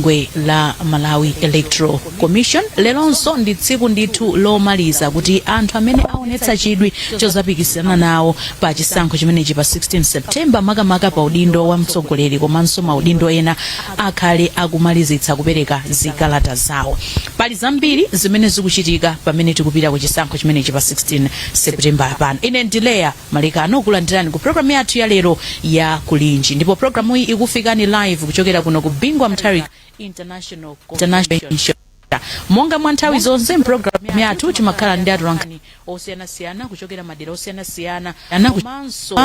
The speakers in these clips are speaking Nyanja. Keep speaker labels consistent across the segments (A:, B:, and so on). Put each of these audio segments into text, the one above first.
A: Bungwe la Malawi Electoral Commission. Leronso ndi tsiku ndithu lomaliza kuti anthu amene aonetsa chidwi chozapikisana nawo pa chisankho chimenechi pa 16 September, makamaka pa udindo wa mtsogoleri komanso maudindo ena, akhale akumalizitsa kupereka zikalata zawo. Pali zambiri zimene zikuchitika pamene tikupita ku chisankho chimenechi pa 16 September pano. Ine ndileya Malekano, kulandirani ku programu yathu ya lero ya Kulinji, ndipo programu iyi ikufikani live kuchokera kuno ku Bingu Mutharika International Convention. Monga mwa nthawi zonse, mpulogalamu yathu timakhala ndi atolankhani osiyanasiyana kuchokera madera osiyanasiyana komanso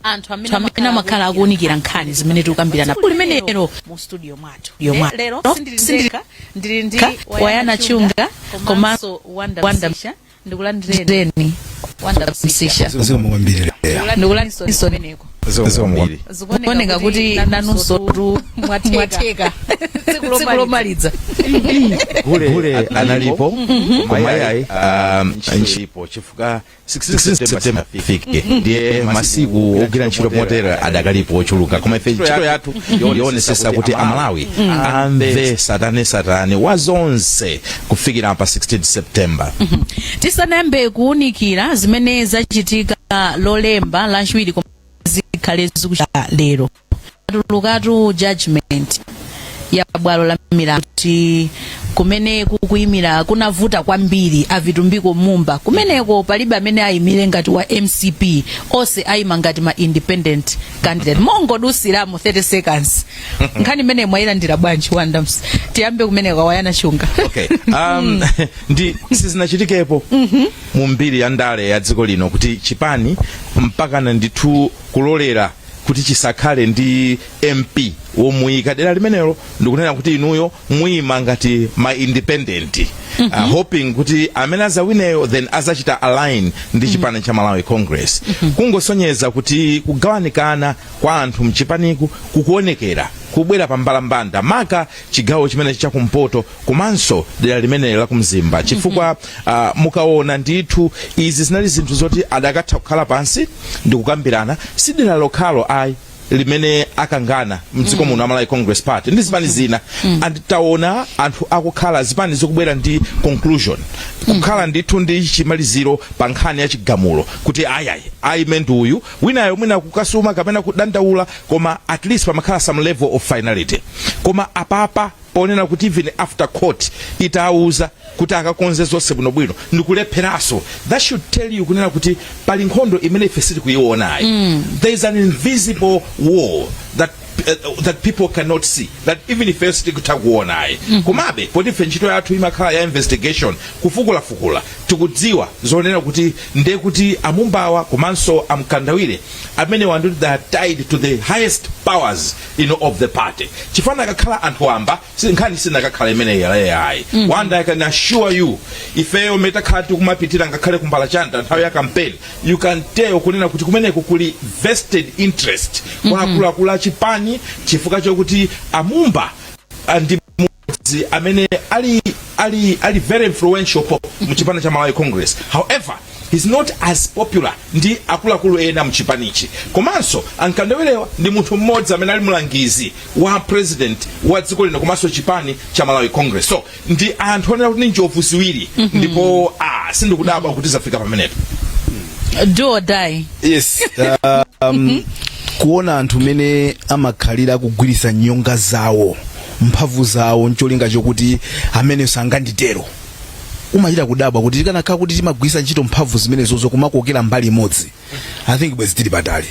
A: anthu amene amakhala akuwunikira nkhani zimene tikukambirana limenelo mu studio mwathu. Lero sindili ndili ndi Wayana Chunga komanso Wanda Msisha. Ndikulandireni, Wanda Msisha.
B: Zikomo kwambiri, Leya.
A: Ndikulandirinso kumeneko.
B: Zikomo kwambiri.
A: Zikuoneka kuti nanunso tu mwatheka tsiku lomaliza.
C: Gule analipo, koma yayi, ntchito chifukwa 16 September fike, ndiye masiku ogwira ntchito motera adakalipo ochuluka, koma ife ntchito yathu yoonetsetsa kuti Amalawi amve satane satane wa zonse kufikira pa 16 September.
A: Tisanayambe kuwunikira zimene zachitika Lolemba, Lachiwiri koma zikhale zikuchitika lero, atulukatu judgment ya bwalo la milandu kuti kumene kukuyimira kunavuta kwambiri a Vitumbiko Mumba. Kumeneko palibe amene ayimire ngati wa MCP, onse ayima ngati ma independent candidate. Mongodusiramo 30 seconds, nkhani imene mwayilandira bwanji, Wanda? Tiyambe kumeneko, Wayana Chunga.
C: Okay, ndi sizinachitikepo mu mbiri ya ndale ya dziko lino kuti chipani mpakana ndithu kulolera kuti chisakhale ndi MP womuyika dera limenelo, ndikunena kuti inuyo muyima ngati ma independent, hoping kuti amene azawineyo then azachita align ndi chipani cha Malawi Congress. Kungosonyeza kuti kugawanikana kwa anthu mchipaniku kukuonekera kubwera pa mbalambanda, maka chigawo chimene chakumpoto komanso dera limene la kumzimba, chifukwa mukaona ndithu izi zinali zinthu zoti adakatha kukhala pansi ndikukambirana. Si dera lokhalo ayi limene akangana mdziko muno a Malawi Congress Party ndi zipani zina, and taona anthu akukhala zipani zikubwera ndi conclusion, kukhala ndithu ndi chimaliziro pa nkhani ya chigamulo kuti ayayi, ayime ndi uyu, winayo mwina kukasuma kapena kudandaula, koma at least pamakhala some level of finality. Koma apapa ponena kuti even after court itawuza kuti akakonze zonse bwinobwino ndikulepheranso, that should tell you kunena kuti pali nkhondo imene ife sitikuionayi. There is an invisible war that people cannot see, that even ife sitikutha kuonayi. Komabe poti ife ntchito yathu imakhala ya investigation, kufukulafukula, tikudziwa zonena kuti ndiye kuti amumbawa komanso amkandawire amene wanduti they are tied to the highest powers of the party, chifana akakhala anthu amba nkhani sinakakhala imeneyi yayi. Wanda, I can assure you, ifeyo metakhala tikumapitira ngakhale kumbala chanda nthawi ya campaign, you can tell kunena kuti kumeneko kuli vested interest kwa akuluakulu achipani, chifukwa chokuti amumba ndi mmodzi amene ali very influential muchipani cha Malawi Congress. However, he's not as popular ndi akuluakulu ena mchipanichi. Komanso ankandawirewa ndi munthu mmodzi amene ali mlangizi wa president wa dziko lino komanso chipani cha Malawi Congress. So ndi anthu onena kuti ndi njovu ziwiri, ndipo sindikudabwa kuti zafika pamenepo.
A: Do or die.
B: Yes, kuona anthu mene amakhalira kugwiritsa nyonga zawo, mphamvu zawo, ncholinga chokuti amene sanganditero, umachita kudabwa kuti tikanakhala kuti timagwiritsa ntchito mphamvu zimenezozo kumakokera mbali imodzi, I think bwezi tili patali.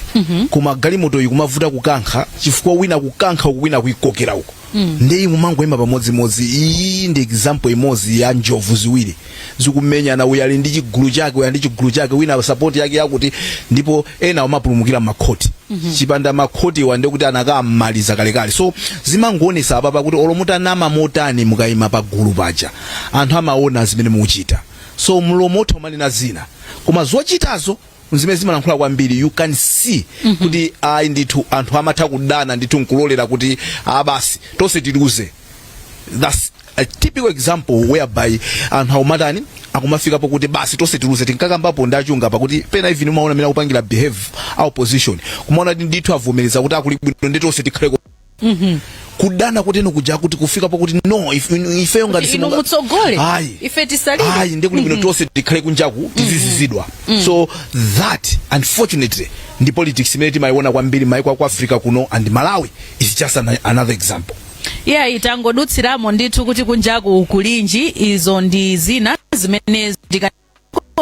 B: Koma galimoto iyi kumavuta kukankha chifukwa wina kukankha uku, wina kuikokera uku, ndiye mumangoyima pamodzimodzi. Iyi ndi example imodzi ya njovu ziwiri zikumenyana. Uyu ali ndi chigulu chake, uyu ali ndi chigulu chake, wina support yake yakuti, ndipo ena amapulumukira makhoti. Chipanda makhoti wa ndekuti anakamaliza kalekale. So zimangoonesa apapa kuti olo mutanama motani, mukayima pa gulu paja anthu amaona zimene mukuchita. So mlomo utha umanena zina, koma zochitazo zimene zimalankhula kwambiri. You can see kuti ayi ndithu, anthu amatha kudana ndithu nkulolera kuti ah, basi, tonse tiluze. That's a typical example whereby anthu akumatani, akumafikapo kuti basi, tonse tiluze. Tinkakambapo ndi achunga pakuti pena even umaona amene akupangira behave a opposition, kumaona kuti ndithu avomereza kuti akuli bwino ndi tonse tikhale Kudana kuteno kuja kuti kufika pakuti no, ifeyo ngati
A: Inu mutsogole,
B: Ayi.
A: ife tisalire.
B: Ayi, ndi kuli bwino tonse tikhale kunjaku tizizizidwa. So that, unfortunately, ndi politics imene timayiona kwambiri maiko aku Africa kuno, and Malawi is just another example.
A: Yeah, itangodutsiramo ndithu kuti kunjaku kulinji. Izo ndi zina zimene zika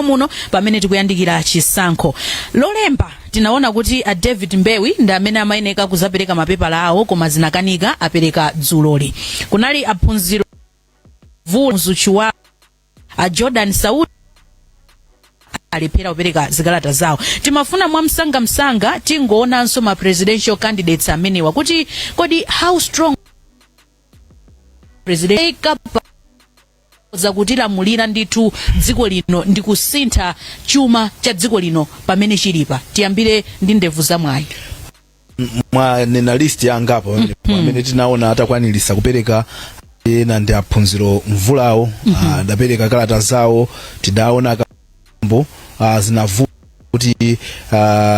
A: muno pamene tikuyandikira chisankho. Lolemba tinaona kuti a David Mbewi ndi amene amayeneka kuzapereka mapepala awo, koma zinakanika, apereka dzuloli. Kunali aphunziro Mzuchiwa, a Jordan Saudi alephera kupereka zikalata zawo. Timafuna mwamsangamsanga tingoonanso ma presidential candidates amenewa kuti kodi how strong president zakutilamulira ndithu dziko lino ndi kusintha chuma cha dziko lino pamene chilipa. Tiyambire ndi ndevu zamwayi.
B: Mwanena list yangapo amene tinaona atakwanirisa kupereka. Ena ndi aphunziro Mvulawo, adapereka kalata zawo. Tidaona kambo zinavuta kuti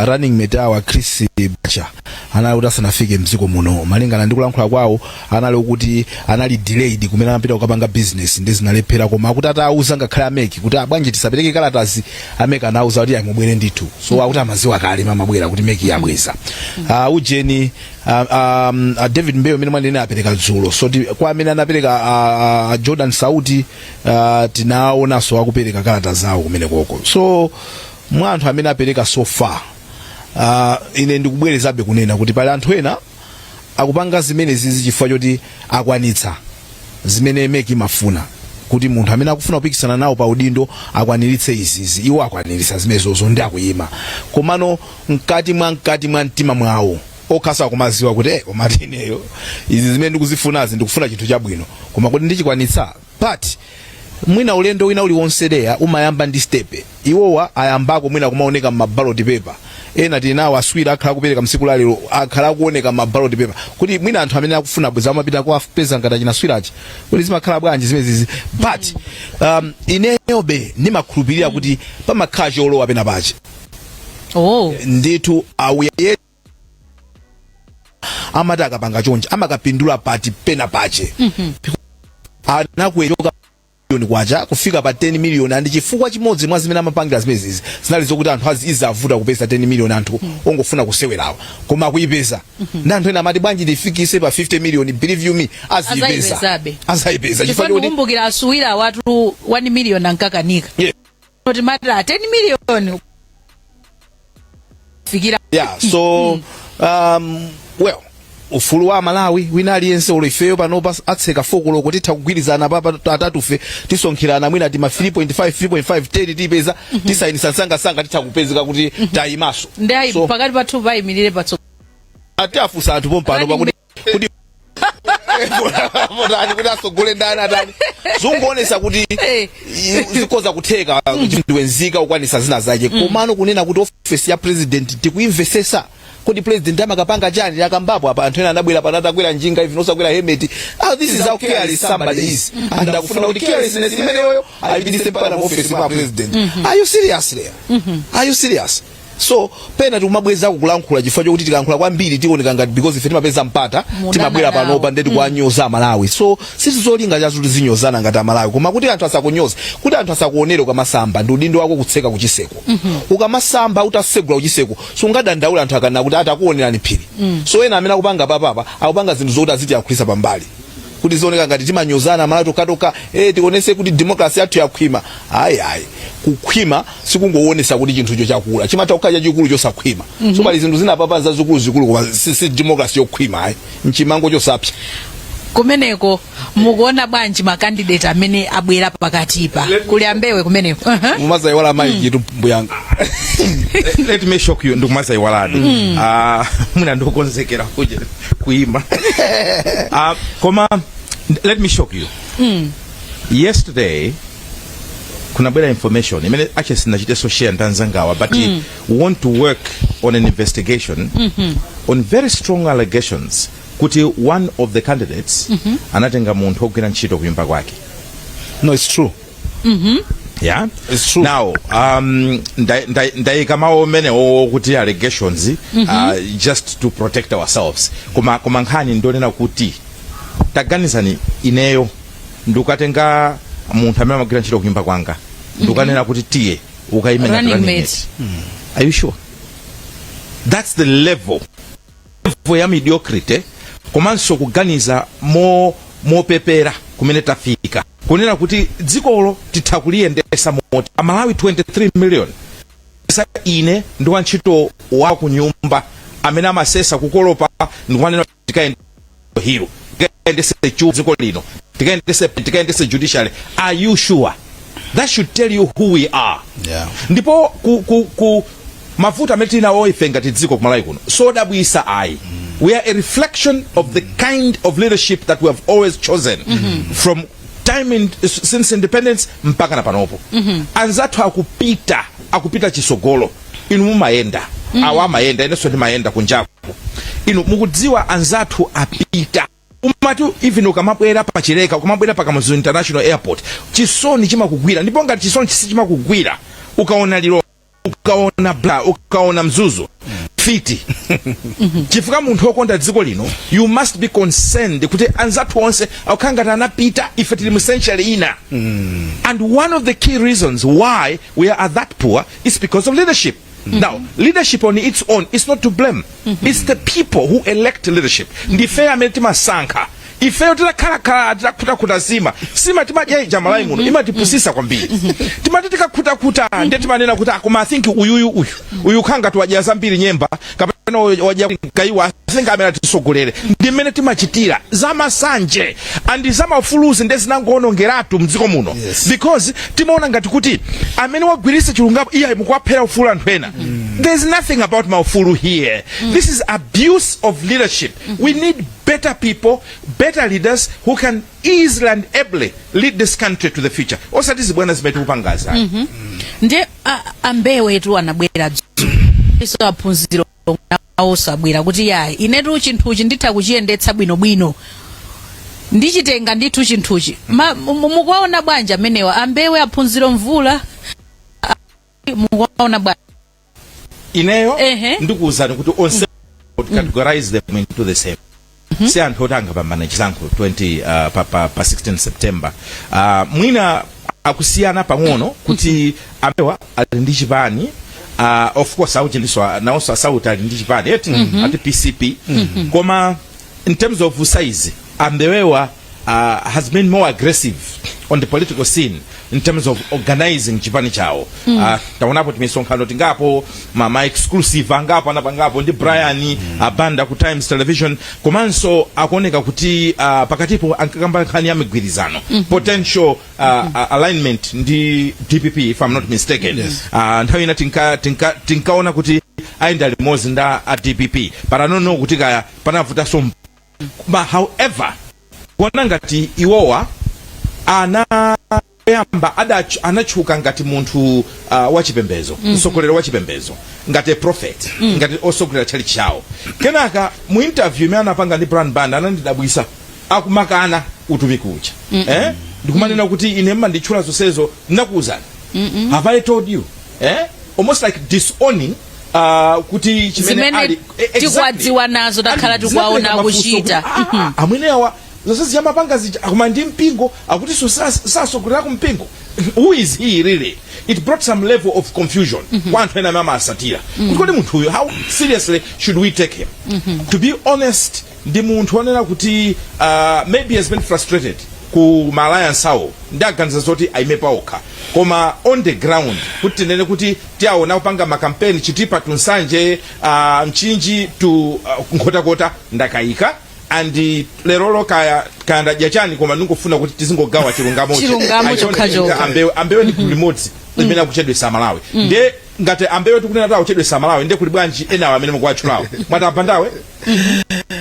B: running mate awa Chris Bacha anali kuti asanafike mdziko muno. Malingana ndi kulankhula kwawo, anali kuti anali delayed kumene anapita kukapanga business, ndi zinalephera. Koma akuti atauza ngakhale a MEC kuti abwanji tisapereke kalatazi, a MEC anauza kuti ayimubwere ndithu. So akuti amaziwa kale mamabwera kuti MEC yabweza. Ujeni David Mbewe amene mwanene apereka dzulo. So kwa amene anapereka, Jordan Sauti, tinaonanso akupereka kalata zawo kumene koko. So mwa anthu amene apereka so far, ine ndikubwerezabe kunena kuti pali anthu ena akupanga zimene zizi chifukwa choti akwanitsa zimene MEC imafuna kuti munthu amene akufuna kupikisana nawo pa udindo akwaniritse izizi. Iwo akwaniritsa zimenezozo ndi akuyima, komano mkati mwa mtima mwawo okhasa akumaziwa kuti komati ineyo izi zimene ndikuzifunazi, ndikufuna chinthu chabwino, koma kuti ndichikwanitsa? But mwina ulendo wina uliwonse leya umayamba ndi step. Iwowa ayambako mwina kumaoneka m'ma ballot paper. Ena tili nawo aswira akhala kupereka msiku lalero, akhala akuoneka m'ma ballot paper, kuti mwina anthu amene akufuna bweza amapita kuwapeza ngati achinaswirachi kuti zimakhala bwanji zimenezizi. But ineyobe ndimakhulupirira kuti pamakhala cholowa pena pache. Ndithu awuye amati akapanga chonchi amakapindula pati pena pache. Anakwechoka miliyoni kwacha kufika pa 10 million, and chifukwa chimodzi mwa zimene amapangira zimenezi zinali zokuti anthu izavuta kupeza 10 million, anthu ongofuna kusewerawa, koma akuyipeza. Ndi anthu ena amati bwanji ndifikise pa 50 million? Believe you me, aziyipeza.
A: Azayipezabe.
B: Azayipeza
A: chifukwa
B: chifukwa choti
A: ndikumbukira asuwira watu 1 million ankakanika. Kuti mati 10 million fikira.
B: Yeah, so well, ufulu wa Malawi wina aliyense, ulo ifeyo panopa atseka 4 koloko, titha kugwirizana papa atatufe, tisonkherana mwina tima 3.5, 3.5, 10 tiyipeza, tisayinisa msangasanga, titha kupezeka kuti tayimaso.
A: Ndi ayi
B: So
A: pakati pathu payimirire patso.
B: Ati afusa anthu pompano pakuti kuti potani kuti asogole ndani atani, zungoonesa kuti zikhoza kutheka ndiwenzika ukwanisa zina zake. Komano kunena kuti office ya president tikuimvesesa, kodi president amakapanga chani? Akambapo apa anthu ena anabwera pano atakwera njinga, even osakwera helmet. Ah, this is how careless somebody is, and akufuna kuti carelessness imeneyoyo ayipitise mpaka mu office mwa president. Are you serious there? Are you serious? So pena tikumabwezako kulankhula chifukwa chokuti tikalankhula kwambiri tioneka ngati, because ife timapeza mpata,
A: Mudana
B: timabwera
A: nawo.
B: panopa ndeti kuwanyoza Amalawi. So sitizolinga chazo tizinyozana ngati Amalawi, koma kuti anthu asakunyoze, kuti anthu asakuonere ukamasamba, ndi udindo wako kutseka kuchiseko. Ukamasamba utasegula kuchiseko, sungadandaula anthu akana kuti atakuonerani phiri. So ena amene akupanga papapa akupanga zinthu zokuti aziti akhulisa pambali kuti zioneka ngati timanyozana Amalawi tokatoka, tionese kuti democracy yathu yakhwima. Ayi, ayi, kukhwima sikungoonesa kuti chinthucho chakula. Chimatha kukhala chachikulu chosakhwima. So pali zinthu zina papa zazikulu zikulu, koma si democracy yokhwima, ayi, mchimango chosapsa.
A: Kumeneko mukuona bwanji ma candidate amene abwera pakatipa? Kuli ambewe kumeneko.
B: Mumazayiwala maiki tu, mbuyanga.
C: Let me shock you, ndikumazayiwaladi. Ah, mwina ndikukonzekera kuja kuima. Ah, koma let me shock you. Yesterday kunabwera information imene actually sinachiteso share ndi anzangawa, but we want to work on an investigation on very strong allegations kuti one of the candidates anatenga munthu wogwira ntchito kunyumba kwake.
B: No, it's true.
C: Yeah.
B: It's true.
C: Now, ndayika mawu amenewo kuti allegations, just to protect ourselves, koma nkhani ndonena kuti taganizani, ineyo ndikukatenga munthu amene amagwira ntchito kunyumba kwanga, ndikukanena kuti tiye ukayime ngati
A: running
C: running
A: mate.
C: Mate. Are you sure that's the level ya mediocrity komanso kuganiza mopepera kumene tafika, kunena kuti dzikolo titha kuliyendesa moti Amalawi 23 million, sa ine ndi wantchito wa kunyumba amene amasesa, kukolopa, ndikumanena tikayende hero, tikayendese chu dziko lino, tikayendese judiciary? Are you sure? That should tell you who we are. Ndipo ku mavuto amene tinawo ife ngati dziko kumalawi kuno, sodabwisa ayi. We are a reflection of the kind of leadership that we have always chosen from time since independence mpaka na panopo. Anzathu akupita chisogolo. Inu mumayenda, awa amayenda, inenso ndimayenda kunjaku. Inu mukudziwa anzathu apita, umati even ukamabwera pachileka, ukamabwera pa Kamuzu International Airport, chisoni chimakugwira. Ndipo ngati chisoni chimakugwira ukaona lilo, ukaona bla, ukaona Mzuzu fiti, chifukwa munthu wokonda dziko lino, you must be concerned kuti anzathu onse akukhala ngati anapita, ife tili mu century ina. And one of the key reasons why we are that poor is because of leadership. Now, leadership on its own is not to blame. It's the people who elect leadership. Ndife amene timasankha. Ifeyo titakhalakhala, titakhutakuta sima timadya ija Malawi muno, imatipusisa kwambiri. Timati tikakhutakuta, ndiye timanena kuti akoma, I think uyuyu, uyu khanga tiwadya zambiri nyemba kapena wadya kaiwa, I think amene atisogolere. Ndi mmene timachitira zamasanje and zamaufuluzi, ndiye zinangoonongeratu mdziko muno, because timaona ngati kuti amene wagwiritsa chilungamo iye mukuwaphera ufulu anthu ena. There's nothing about maufulu here. This is abuse of leadership. We need better people, better leaders who can easily and ably lead this country to the future, osati zibwana zimene tikupangaza.
A: Ndiye ambewetu anabwera dzulo, iso aphunziro nawonso abwera kuti yayi, inetu chinthuchi nditha kuchiyendetsa bwinobwino, ndichitenga ndithu chinthuchi. Mukuwaona bwanji amenewa, ambewe, aphunziro mvula? Mukuwaona bwanji?
C: Ineyo ndikuwuzani kuti onse categorize them into the same. Si anthu oti angapambane chisankho 20 pa 16 September. Mwina akusiyana pang'ono kuti amewa ali ndi chipani. Of course auchindiso nawonso asauti ali ndi chipani eti, ati PCP. Koma in terms of size, ambewewa has been more aggressive on the political scene in terms of organizing chipani chawo. Taonapo timisonkhano tingapo, ma exclusive angapo anapangapo ndi Brian Abanda ku Times Television. Komanso akuoneka kuti pakatipo ankakamba nkhani ya migwirizano, potential alignment ndi DPP, if I'm not mistaken. Nthawi ina tinkaona kuti ayenda limodzi nda a DPP, but I don't know kuti kaya panavutanso. But however, kuona ngati iwowa anayamba anatchuka ngati munthu wachipembezo, mtsogoleri wa chipembezo, ngati a prophet, ngati osogolera tchalitchi chawo. Kenaka mu interview imene anapanga ndi Brian Banda, anandidabwisa akumakana utumiki uja, eh? Ndikumanena kuti ine mmanditchula zonsezo, ndinakuwuzani? Have I told you? Eh? Almost like disowning kuti chimene
A: zimene
C: ali exactly.
A: Tikuwadziwa nazo, takhala tikuwaona
C: zinapereka mafunso
A: akuchita.
C: kuti, ah, amwene awa zonse ziyamapanga zija akuma ndi mpingo, akuti so sasogolera ku mpingo. Who is he really? It brought some level of confusion kwa anthu ena amene amasatira kuti kodi munthu uyu, how seriously should we take him? To be honest, ndi munthu onena kuti maybe has been frustrated ku ma alliance awo, ndi aganiza zoti aime paokha. Koma on the ground, kuti tinene kuti tiaona kupanga makampeni Chitipa to Nsanje, Mchinji to Nkhotakota, ndakayika. And lerolo kaya ndadya chani, koma ndingofuna kuti tizingogawa chilungamo.
A: Chilungamo chokhachokha.
C: Ambewe ndi gulu limodzi limene akuchedwesa Malawi. Ndiye ngati ambewe tikunena kuti akuchedwesa Malawi, ndiye kuli bwanji enawo amene mukuwatchulawo? Mwati apandawe,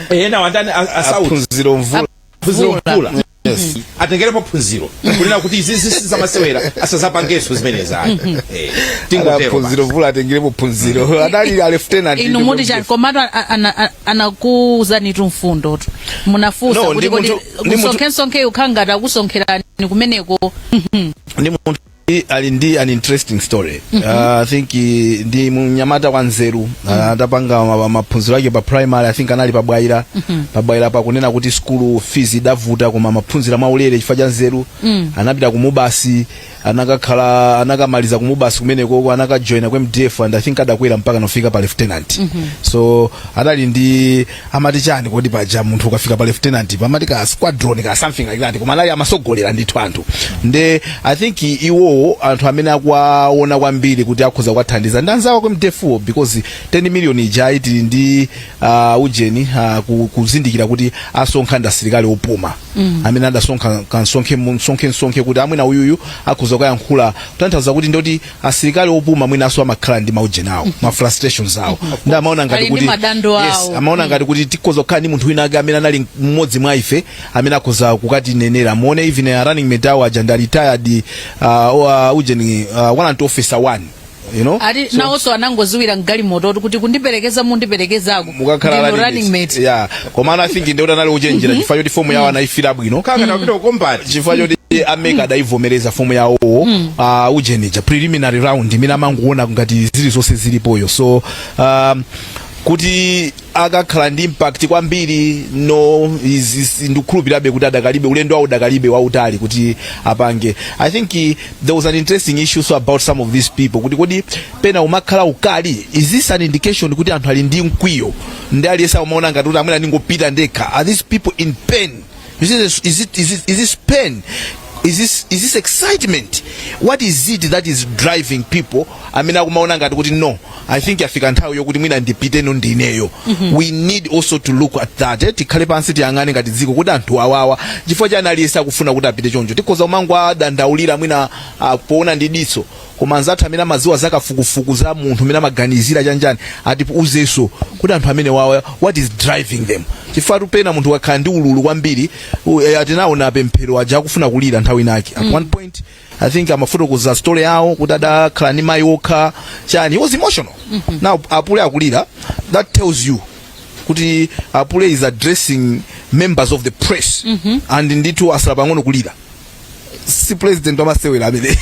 C: enawo andani? Asauti?
B: Aphunziro Mvula.
C: Phunziro Mvula. Atengerepo phunziro kunena kuti izizi sizamasewera, asazapangenso zimenezi ayi. Tingotero.
B: Phunziro Mvula atengerepo phunziro, adali a lieutenant.
A: Inu muti chani? Komatu anakuwuzanitu mfundotu, munafunsa
B: No,
A: kuti
B: ndi
A: kodi
B: ndi
A: kusonkhesonkhe ukhala ngati akusonkherani kumeneko?
B: Ndi munthu Ali ndi an interesting story. I think ndi mnyamata wa nzeru. Atapanga maphunziro ake pa primary, I think anali pa Bwaila. Pa Bwaila pakunena kuti school fees idavuta, koma maphunzira mwaulere chifukwa cha nzeru. Anapita ku MUBAS, anakakhala, anakamaliza ku MUBAS kumeneko, anakajoina ku MDF and I think adakwera mpaka nofika pa lieutenant. So adali ndi, amati chani kodi paja munthu ukafika pa lieutenant, pamati ka squadron ka something like that, koma anali amasogolera ndithu anthu. Nde I think iwowo anthu amene akuwaona kwambiri kuti akhoza kuwathandiza ndi anzawo ku MDF wo, because 10 million ija tili ndi ujeni kuzindikira kuti asonkha ndi asilikali opuma amene adasonkha kansonkhe msonkhe msonkhe kuti amwina uyuyu akhoza kuyankhula, kutanthauza kuti ndoti asilikali opuma mwinaso amakhala ndi maujeni awo, ma frustrations awo, ndi amaona ngati
A: Ali ndi
B: kuti
A: madando
B: yes,
A: awo.
B: Amaona ngati kuti tikhoza kukhala ndi munthu wina ake amene anali mmodzi mwa ife amene akhoza kukatinenera. Muone even a running mate awo aja ndi retired ujeni warrant officer one.
A: Ati nawonso anangoziwira mgalimoto kuti kundiperekeza mundiperekezako
B: Mukakhala
A: ndinu running mate.
B: Yeah, koma I think ndikuti anali uchenjera chifukwa choti fomu yawo anayifira bwino.
C: Kaka napita ku combat.
B: Chifukwa choti a MEC adayivomereza fomu yawowo ujenija preliminary round imene amangoona ngati zilizonse zilipoyo. So kuti akakhala ndi impact kwambiri, no, ndikukhulupirabe kuti adakalibe ulendo wawo, udakalibe wautali kuti apange. I think there was an interesting issue so about some of these people kuti kodi pena umakhala ukali, is this an indication kuti anthu ali ndi mkwiyo ndi aliyense amaona ngati kuti amwene ndingopita ndekha? Are these people in pain? You see, is this pain? Is this excitement? What is it that is driving people amene akumaona ngati kuti, no, I think yafika nthawi yokuti mwina ndipiteno ndineyo? We need also to look at that, eh? Tikhale pansi, tiyang'ane ngati dziko kuti anthu awawa chifukwa chani aliyense akufuna kuti apite choncho. Tikhoza kumango adandaulira mwina poona ndi diso, koma anzathu amene amadziwa zakafukufuku za munthu amene amaganizira chanjani atiuzenso kuti anthu amene wawa, what is driving them? Chifukwa tupena munthu wakhala ndi ululu kwambiri. Atinaona pemphero aja akufuna kulira nthawi inake. At one point I think amafotokoza story yawo kuti adakhala ndi mayi okha chani, he was emotional. Now apule akulira, that tells you kuti apule is addressing members of the press and ndithu asala pang'ono kulira. Si president wamasewera amene.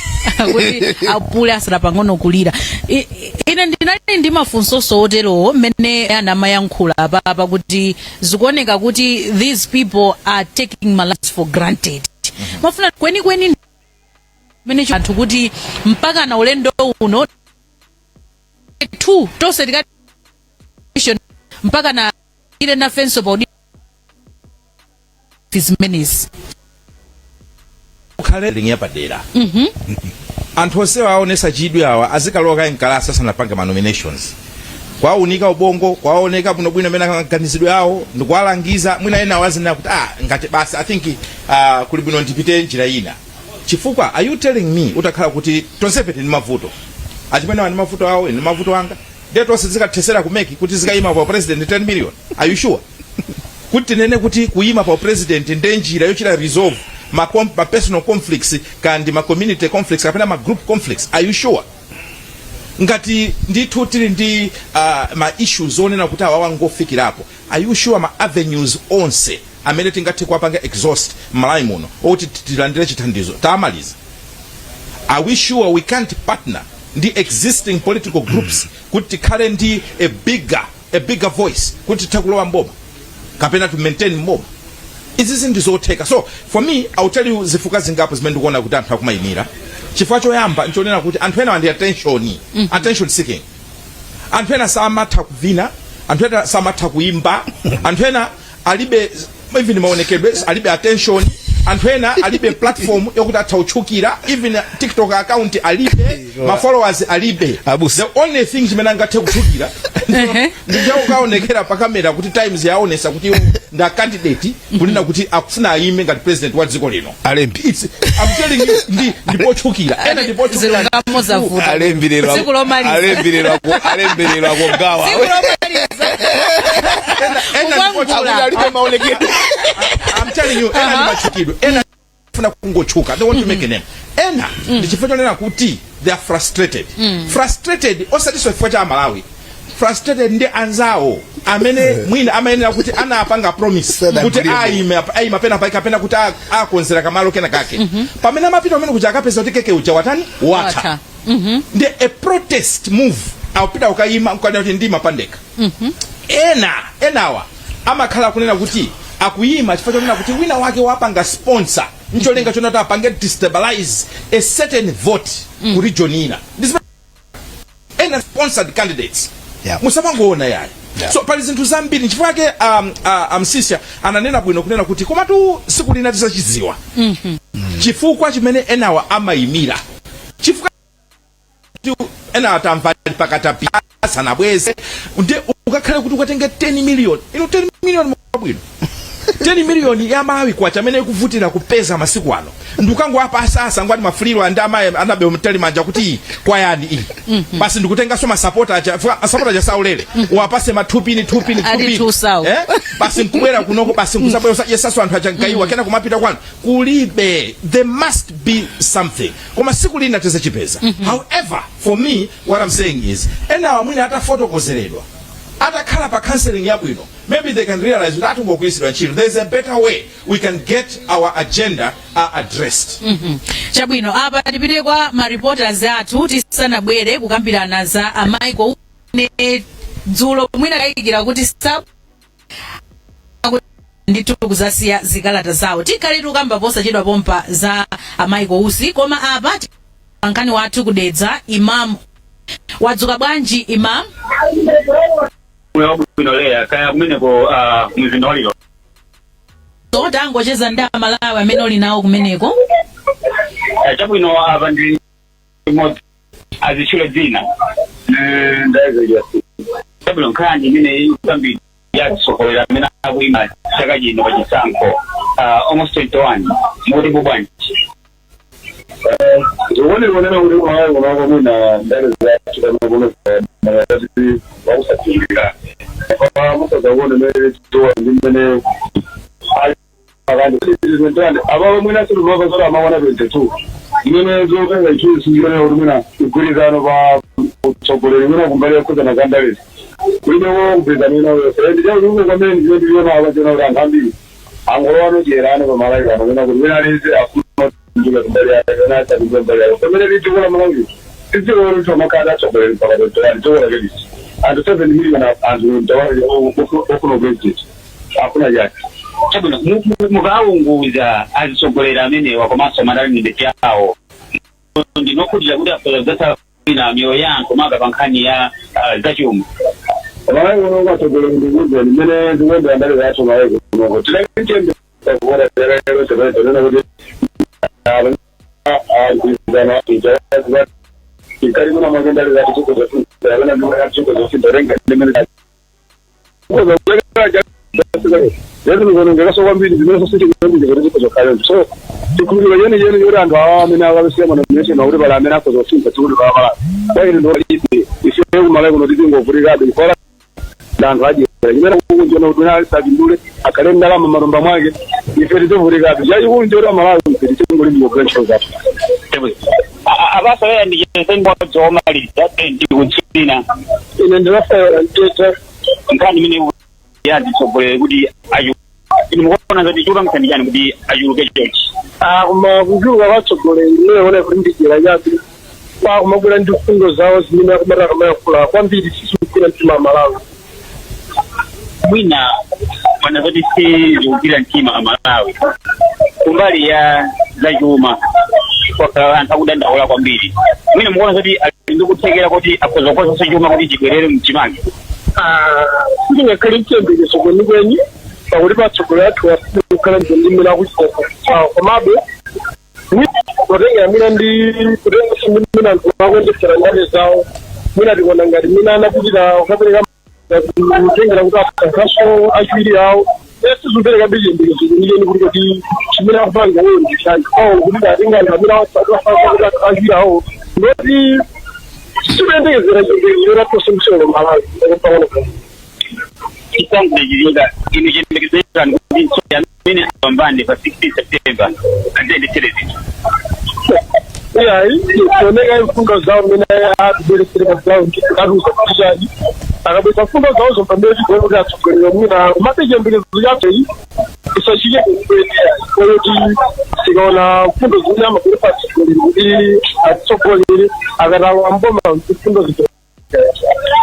A: Kuti apule asala pang'ono kulira. Ine ndinali ndi mafunsoso oterowo mmene anamayankhula apapa kuti zikuoneka kuti these people are taking my lives for granted. Mafuna kwenikweni mene anthu kuti mpaka na ulendo uno two tonse tikati mpaka na ile nafenso pa zimenezi.
C: Ukhale yapadera, anthu onsewa aonesa chidwi awa azikalowa kaye mkalasi asanapange ma nominations, kwaunika ubongo, kwaoneka bwinobwino amene akaganizidwe awo, ndikuwalangiza. Mwina ena awazinena kuti, ah, ngati basi I think kuli bwino ndipite njira ina. Chifukwa are you telling me utakhala kuti tonsefe tili ndi mavuto, achimene ndi mavuto awo, ine ndi mavuto anga, ndiye tonse zikathesera ku MEC kuti zikayima pa president 10 million? Are you sure kuti tinene kuti kuyima pa president nde njira yochita resolve ma personal conflicts kandi ma community conflicts kapena ma group conflicts? Are you sure? Ngati ndithu tili ndi ma issues onena kuti awa wangofikirapo, are you sure ma avenues onse amene tingathe kuwapanga exhaust m'Malawi muno okuti tilandire chithandizo tamaliza? Are we sure we can't partner ndi existing political groups kuti tikhale ndi a bigger voice kuti tithe kulowa mboma kapena to maintain mboma? Izi ndi zotheka. So for me, I will tell you zifukwa zingapo zimene ndikuona kuti anthu akumayimira. Chifukwa choyamba nchonena kuti anthu ena ndi attention seeking. Anthu ena samatha kuvina, anthu ena samatha kuimba, anthu ena alibe even maonekedwe, alibe attention, anthu ena alibe platform yokuti atha kutchukira, even TikTok account alibe, ma followers alibe.
B: Abusa.
C: The only thing chimene angathe kutchukira ndichakukaonekera pa kamera kuti Times yaonesa kuti iwo nda candidate kunena kuti akufuna ayime ngati president wa dziko lino.
B: Alembi.
C: I'm telling you, ndi ndipotchukira ena ndipotchukira.
A: Zilungamo zavuta.
B: Alembi lero.
A: Tsiku lomaliza.
B: Alembi lero akugawa.
A: Tsiku lomaliza.
C: Ena
A: Kukwangula.
B: Akuti alibe maonekedwe.
C: I'm telling you, ena ndi machukidwe, ena funa kungotchuka, they want to make a name. Ena ndi chifukwa chonena kuti they are frustrated, frustrated osatinso chifukwa cha Malawi. Frustrated ndi anzawo amene mwina amayenera kuti anapanga promise kuti
B: Sadagwiremo.
C: ayima pena pake kapena kuti akonzera kamalo kena kake. Pamene amapita pamene kuja, akapeza kuti keke uja watani? Watha.
A: Watha.
C: Ndi a protest move, akupita kukayima nkukanena kuti ndima pandekha. Ena enawa amakhala kunena kuti akuyima chifukwa chonena kuti wina wake wapanga sponsor, ncholinga chonena kuti apange destabilize a certain vote ku region ina. Ndi ena sponsored candidates. Musamangoona yayi. So pali zinthu zambiri, nchifukwa chake amsisya ananena bwino kunena kuti komatu siku lina tizachidziwa chifukwa chimene enawa amayimira, chifukwa kuti ena atamva pakatapi sanabweze. Ndi ukakhale kuti ukatenge 10 million, ino 10 million bwino, 10 million ya Malawi kwacha amene ikuvutira kupeza masiku ano, ndikangowapasa asangwati mafuliro andi amayi anabe mtali manja kuti iyi kwayani iyi basi, ndikutenganso masapota aja, masapota aja saulere, wapase mathupini thupini.
A: Ali
C: thupini
A: thusawu.
C: Eh? Basi, nkubwera kunoko basi, nkusabwera usajesaso anthu aja nkaiwa kena kumapita kwanu kulibe. There must be something, koma siku lina tizachipeza. However, for me, what I'm saying is enawa mwina atafotokozeredwa, atakhala pa counseling yabwino, maybe they can realize kuti atungogwiritsidwa ntchito. There is a better way we can get our agenda addressed.
A: Chabwino, apa tipite kwa ma reporters athu tisanabwere kukambirana za a Michael. Ne dzulo mwina kayikira kuti sa ndithu kuzasiya zikalata zawo. Tikhale tikukamba posachedwa pompa za a Michael Usi, koma apa nkhani wathu kudedza Imam. Wadzuka bwanji, Imam?
D: Bwino leya, kaya kumeneko mzinda waliro?
A: So tangocheza ndi Amalawi amene uli nawo kumeneko.
D: Chabwino, apa ndi mmodzi, azitchule dzina. Chabwino, nkhani imene ikambiri yatsogolera amene akuyima chaka chino pa chisankho, almost 21, mukuti bwanji?
E: Zikuoneka kunena kuti Malawi kunoko mwina ndale zathu pano kuno mayati wakusakhulupirira, musaza kuona mene tiwa ndi mmene akandi apapo mwina sitimava zoti amaona 22 imene zotenga ichuzi imene kuti mwina mgwirizano pa utsogoleri, mwina kumbali yakhuza za ndalezi kulibewo mgwirizano ina yonse. Ndichakuti kwamene ndimene ndiliona apa chona kuti anthu ambiri angolowa nodyerano pa Malawi pano, mwina kuti wina aliyense afuna ndika kumbali yake, wina asapindule mbali yake. Pamene lidziko la Malawi tidziko loti amakhala atsogoleri mpaka 21, dziko lake lisi anthu 7 million, anthu mtawali ofuna president afuna chake.
D: Chabwino, mukawunguza azitsogolera amenewa komanso management yawo, ndinokhutira kuti akhoza kudzatsa ina miyoyo ya anthu, maka pa nkhani ya zachuma?
E: Malawi kuno kwatsogoleri, ndikuuzeni mmene zikuyendera ndale zathu Malawi kunoko, tilaichembe kuona lero kuti agwirizana ikali kuna mwake ndale zathu zikuzosinza renga ndimene zekunokonongekaso kwambiri zimene sosichikuendekeza kuti zikuzokhale. So chikhulupiriro chene chene choti anthu awa amene akapesiya ma nomination akuti pali amene akhozosinza dziko la Malawi, kwa ine ndolibe. Ife kumalawi kuno titingovutikabe chifukwa anthu adyera chimene kukunjona kuti wina asapindule, akhale ndalama matumba mwake, ife tidzovutikabe. Chachikulu nchoti Amalawi ife titingolimbika ntchito zathu.
D: Apaso leya ndicheze mmodzi womaliza, ndikudzina?
E: Ine ndinafayola mteta.
D: Nkhani imene yazitsogolere kuti achu inu mukuona ngati chikupangitsani chani kuti achuluke chonchi?
E: Koma kuchuluka kwatsogoleri imeneona kuti ndidyera chabe, kumabwera ndi mfundo zawo zimene akumata kamayankhula kwambiri, sizikugwira mtima Amalawi.
D: Mwina mana zoti sizikugwira mtima Amalawi kumbali ya zachuma, kwakhala anthu akudandaula kwambiri. Mwina mukuona zoti ali ndi kuthekera kuti akhoza kukonzanso chuma kuti chibwerere mchimake?
E: Sindingakhale chiyembekezo kwenikweni, pakuti patsogoleri athu kukhala ndi mmene akuchita zawo. Komabe kutengera mwina ndi kutenganso ndi mmene anthu akuyendetsera ndale zawo, mwina tikuona ngati mwina anapitira kukapereka kutengera kuti asankhaso achiwiri awo, sizuperekabe chiyembekezo kwenikweni kuti kuti chimene akupanga uyo ndi chani awo, kuti atenga anthu amene asankha kuti achiwiri awo, ndoti sikuyembekezera chiyembekezo choti msolo Malawi pang'ono.
D: Chisankho chichitika, inu chiyembekezo chanu kuti amene apambane pa 16 September adzayendetsere zinthu?
E: Iyayi, tioneka mfundo zawo mmene atibweresere pa ground, atiuza kuti chani. Akabwesa mfundo zawozo, pamene tikuona kuti atsogoleri mwina, komabe chiyembekezo chakeyi tisachike kwenikweni, kuti tikaona mfundo zimene amabweresa atsogoleri kuti atitsogolere akatalowa mboma, mfundo zito.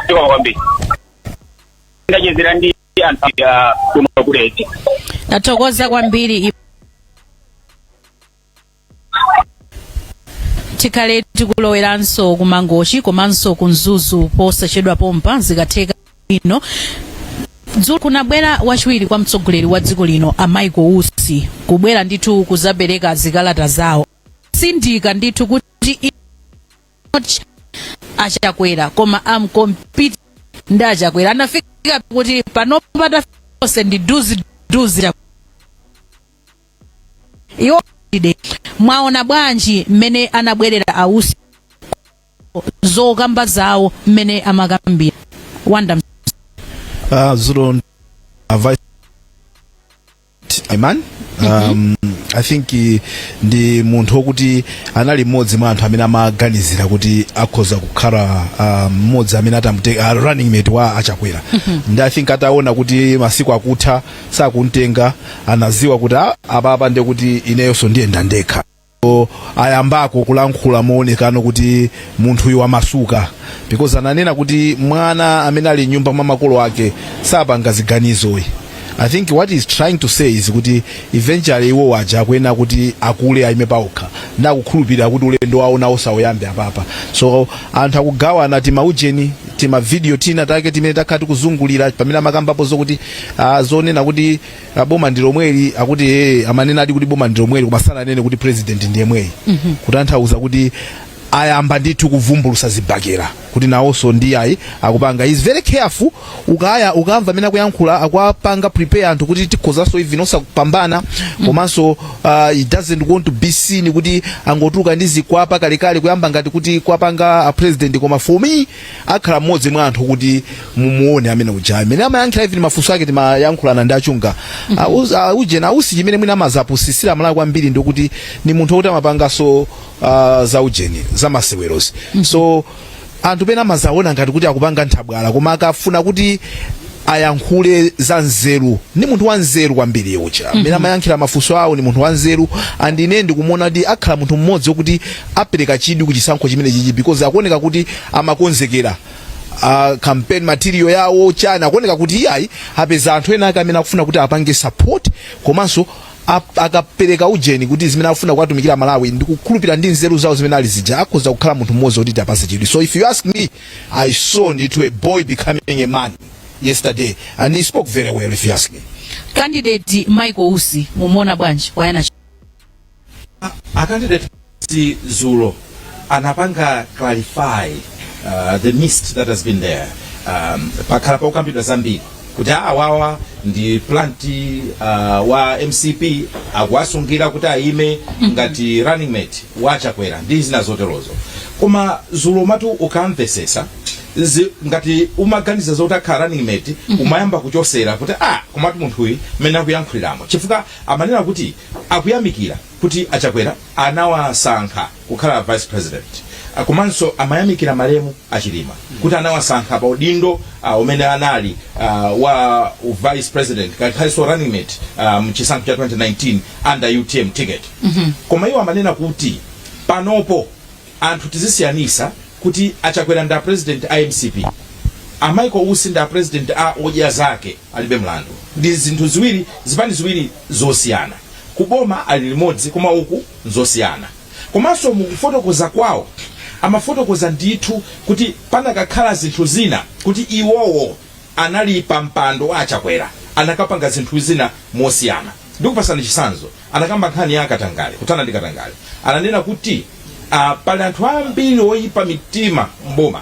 D: Zikomo kwambiri. Ndachezera ndi anthu kuno kuleti.
A: Tathokoza kwambiri. Tikhale tikuloweranso ku Mangochi komanso ku Mzuzu posachedwa pompa, zikatheka bwino. Dzulo kunabwera wachiwiri kwa mtsogoleri wa dziko lino, a Michael Usi, kubwera ndithu kuzapereka zikalata zawo, sindika ndithu kuti not Achakwera koma am compete ndi Achakwera. Anafika kuti panopa tafose ndi duzi duzi iwo ide. Mwaona bwanji mmene anabwerera Ausi, zokamba zawo mmene amakambira wanda?
B: Dzulo vice Iman, I think ndi munthu wokuti anali mmodzi mwa anthu amene amaganizira kuti akhoza kukhala mmodzi amene atamute running mate wa Achakwera. Ndi I think ataona kuti masiku akutha, sakumtenga, anaziwa kuti apapa ndiye kuti ineyonso ndiyenda ndekha. So, ayambako kulankhula moonekano kuti munthuyu wamasuka, because ananena kuti mwana amene ali nyumba mwa makolo ake sapanga ziganizoyi. I think what he's trying to say is kuti eventually iwo waja akuyenera kuti akule, aime paokha, ndakukhulupirira kuti ulendo wawo nawo sauyambe apapa. So anthu akugawana timaujeni, timavidiyo tina take timene takhala tikuzungulira pamene amakambapo zokuti zonena kuti boma ndi lomweli, akuti amanena adi kuti boma ndi lomweli, koma sananene kuti president ndi yemweyi, kutanthauza kuti ayamba ndithu kuvumbulusa zibakera kuti nawonso ndi ayi akupanga. Is very careful. Ukaya ukamva amene akuyankhula, akuapanga prepare anthu kuti tikhozanso even osapambana, komanso he doesn't want to be seen kuti angotuluka ndi zikwapa kalekale kuyamba ngati kuti kwapanga a president. Koma for me, akhala mmodzi mwa anthu kuti mumuone amene uja amene amayankhira, even mafunso ake timayankhulana ndi Achunga. Ujena Ausi, chimene mwina amazapusisira Malawi kwambiri ndikuti ni munthu wokuti amapanganso za ujeni, za masewerozi. So anthu pena amazaona ngati kuti akupanga nthabwala, koma akafuna kuti ayankhule za nzeru, ndi munthu wa nzeru kwambiri uja. Amene amayankhira mafunso awo ni munthu wa nzeru, and ine ndikumuona kuti akhala munthu mmodzi wokuti apereka chidwi ku chisankho chimene chichi, because akuoneka kuti amakonzekera campaign material yawo chani. Akuoneka kuti iyayi, apeza anthu ena ake amene akufuna kuti apange support, komanso akapereka ujeni kuti zimene akufuna kuwatumikira Malawi, ndikukhulupirira ndi nzeru zawo zimene ali zija, akhoza kukhala munthu mmodzi woti apase chidwi. So if you ask me, I saw ndithu a boy becoming a man yesterday, and he spoke very well, if you ask me.
A: Candidate Michael Usi mumuona bwanji wayana?
C: A candidate dzulo anapanga clarify the mist that has been there. Pakhala pakukambidwa zambiri kuti awawa ndi plant wa MCP, akuwasungira kuti ayime ngati running mate wa Chakwera ndi zina zoterozo. Koma dzulo matu ukamvesesa ngati umaganiza zoti akhala running mate, umayamba kuchosera kuti komatu munthuyu mmene akuyankhuliramo, chifukwa amanena kuti akuyamikira kuti Achakwera anawasankha kukhala vice president, komanso amayamikira malemu Achilima kuti anawasankha pa udindo umene anali wa vice president kakhalenso running mate mchisankho cha 2019 under UTM ticket. Koma iwo amanena kuti panopo anthu tizisiyanisa kuti Achakwera ndi a president a MCP, a Michael Usi ndi a president a Odya Zake Alibe Mlandu. Ndi zinthu ziwiri, zipani ziwiri zosiyana. Kuboma ali limodzi, koma uku nzosiyana. Komanso mukufotokoza kwawo amafotokoza ndithu kuti panakakhala zinthu zina kuti iwowo anali pa mpando wa Achakwera, anakapanga zinthu zina mosiyana. Ndikupasani chitsanzo, anakamba nkhani ya katangale, kuthana ndi katangale. Ananena kuti pali anthu ambiri oyipa mitima mboma.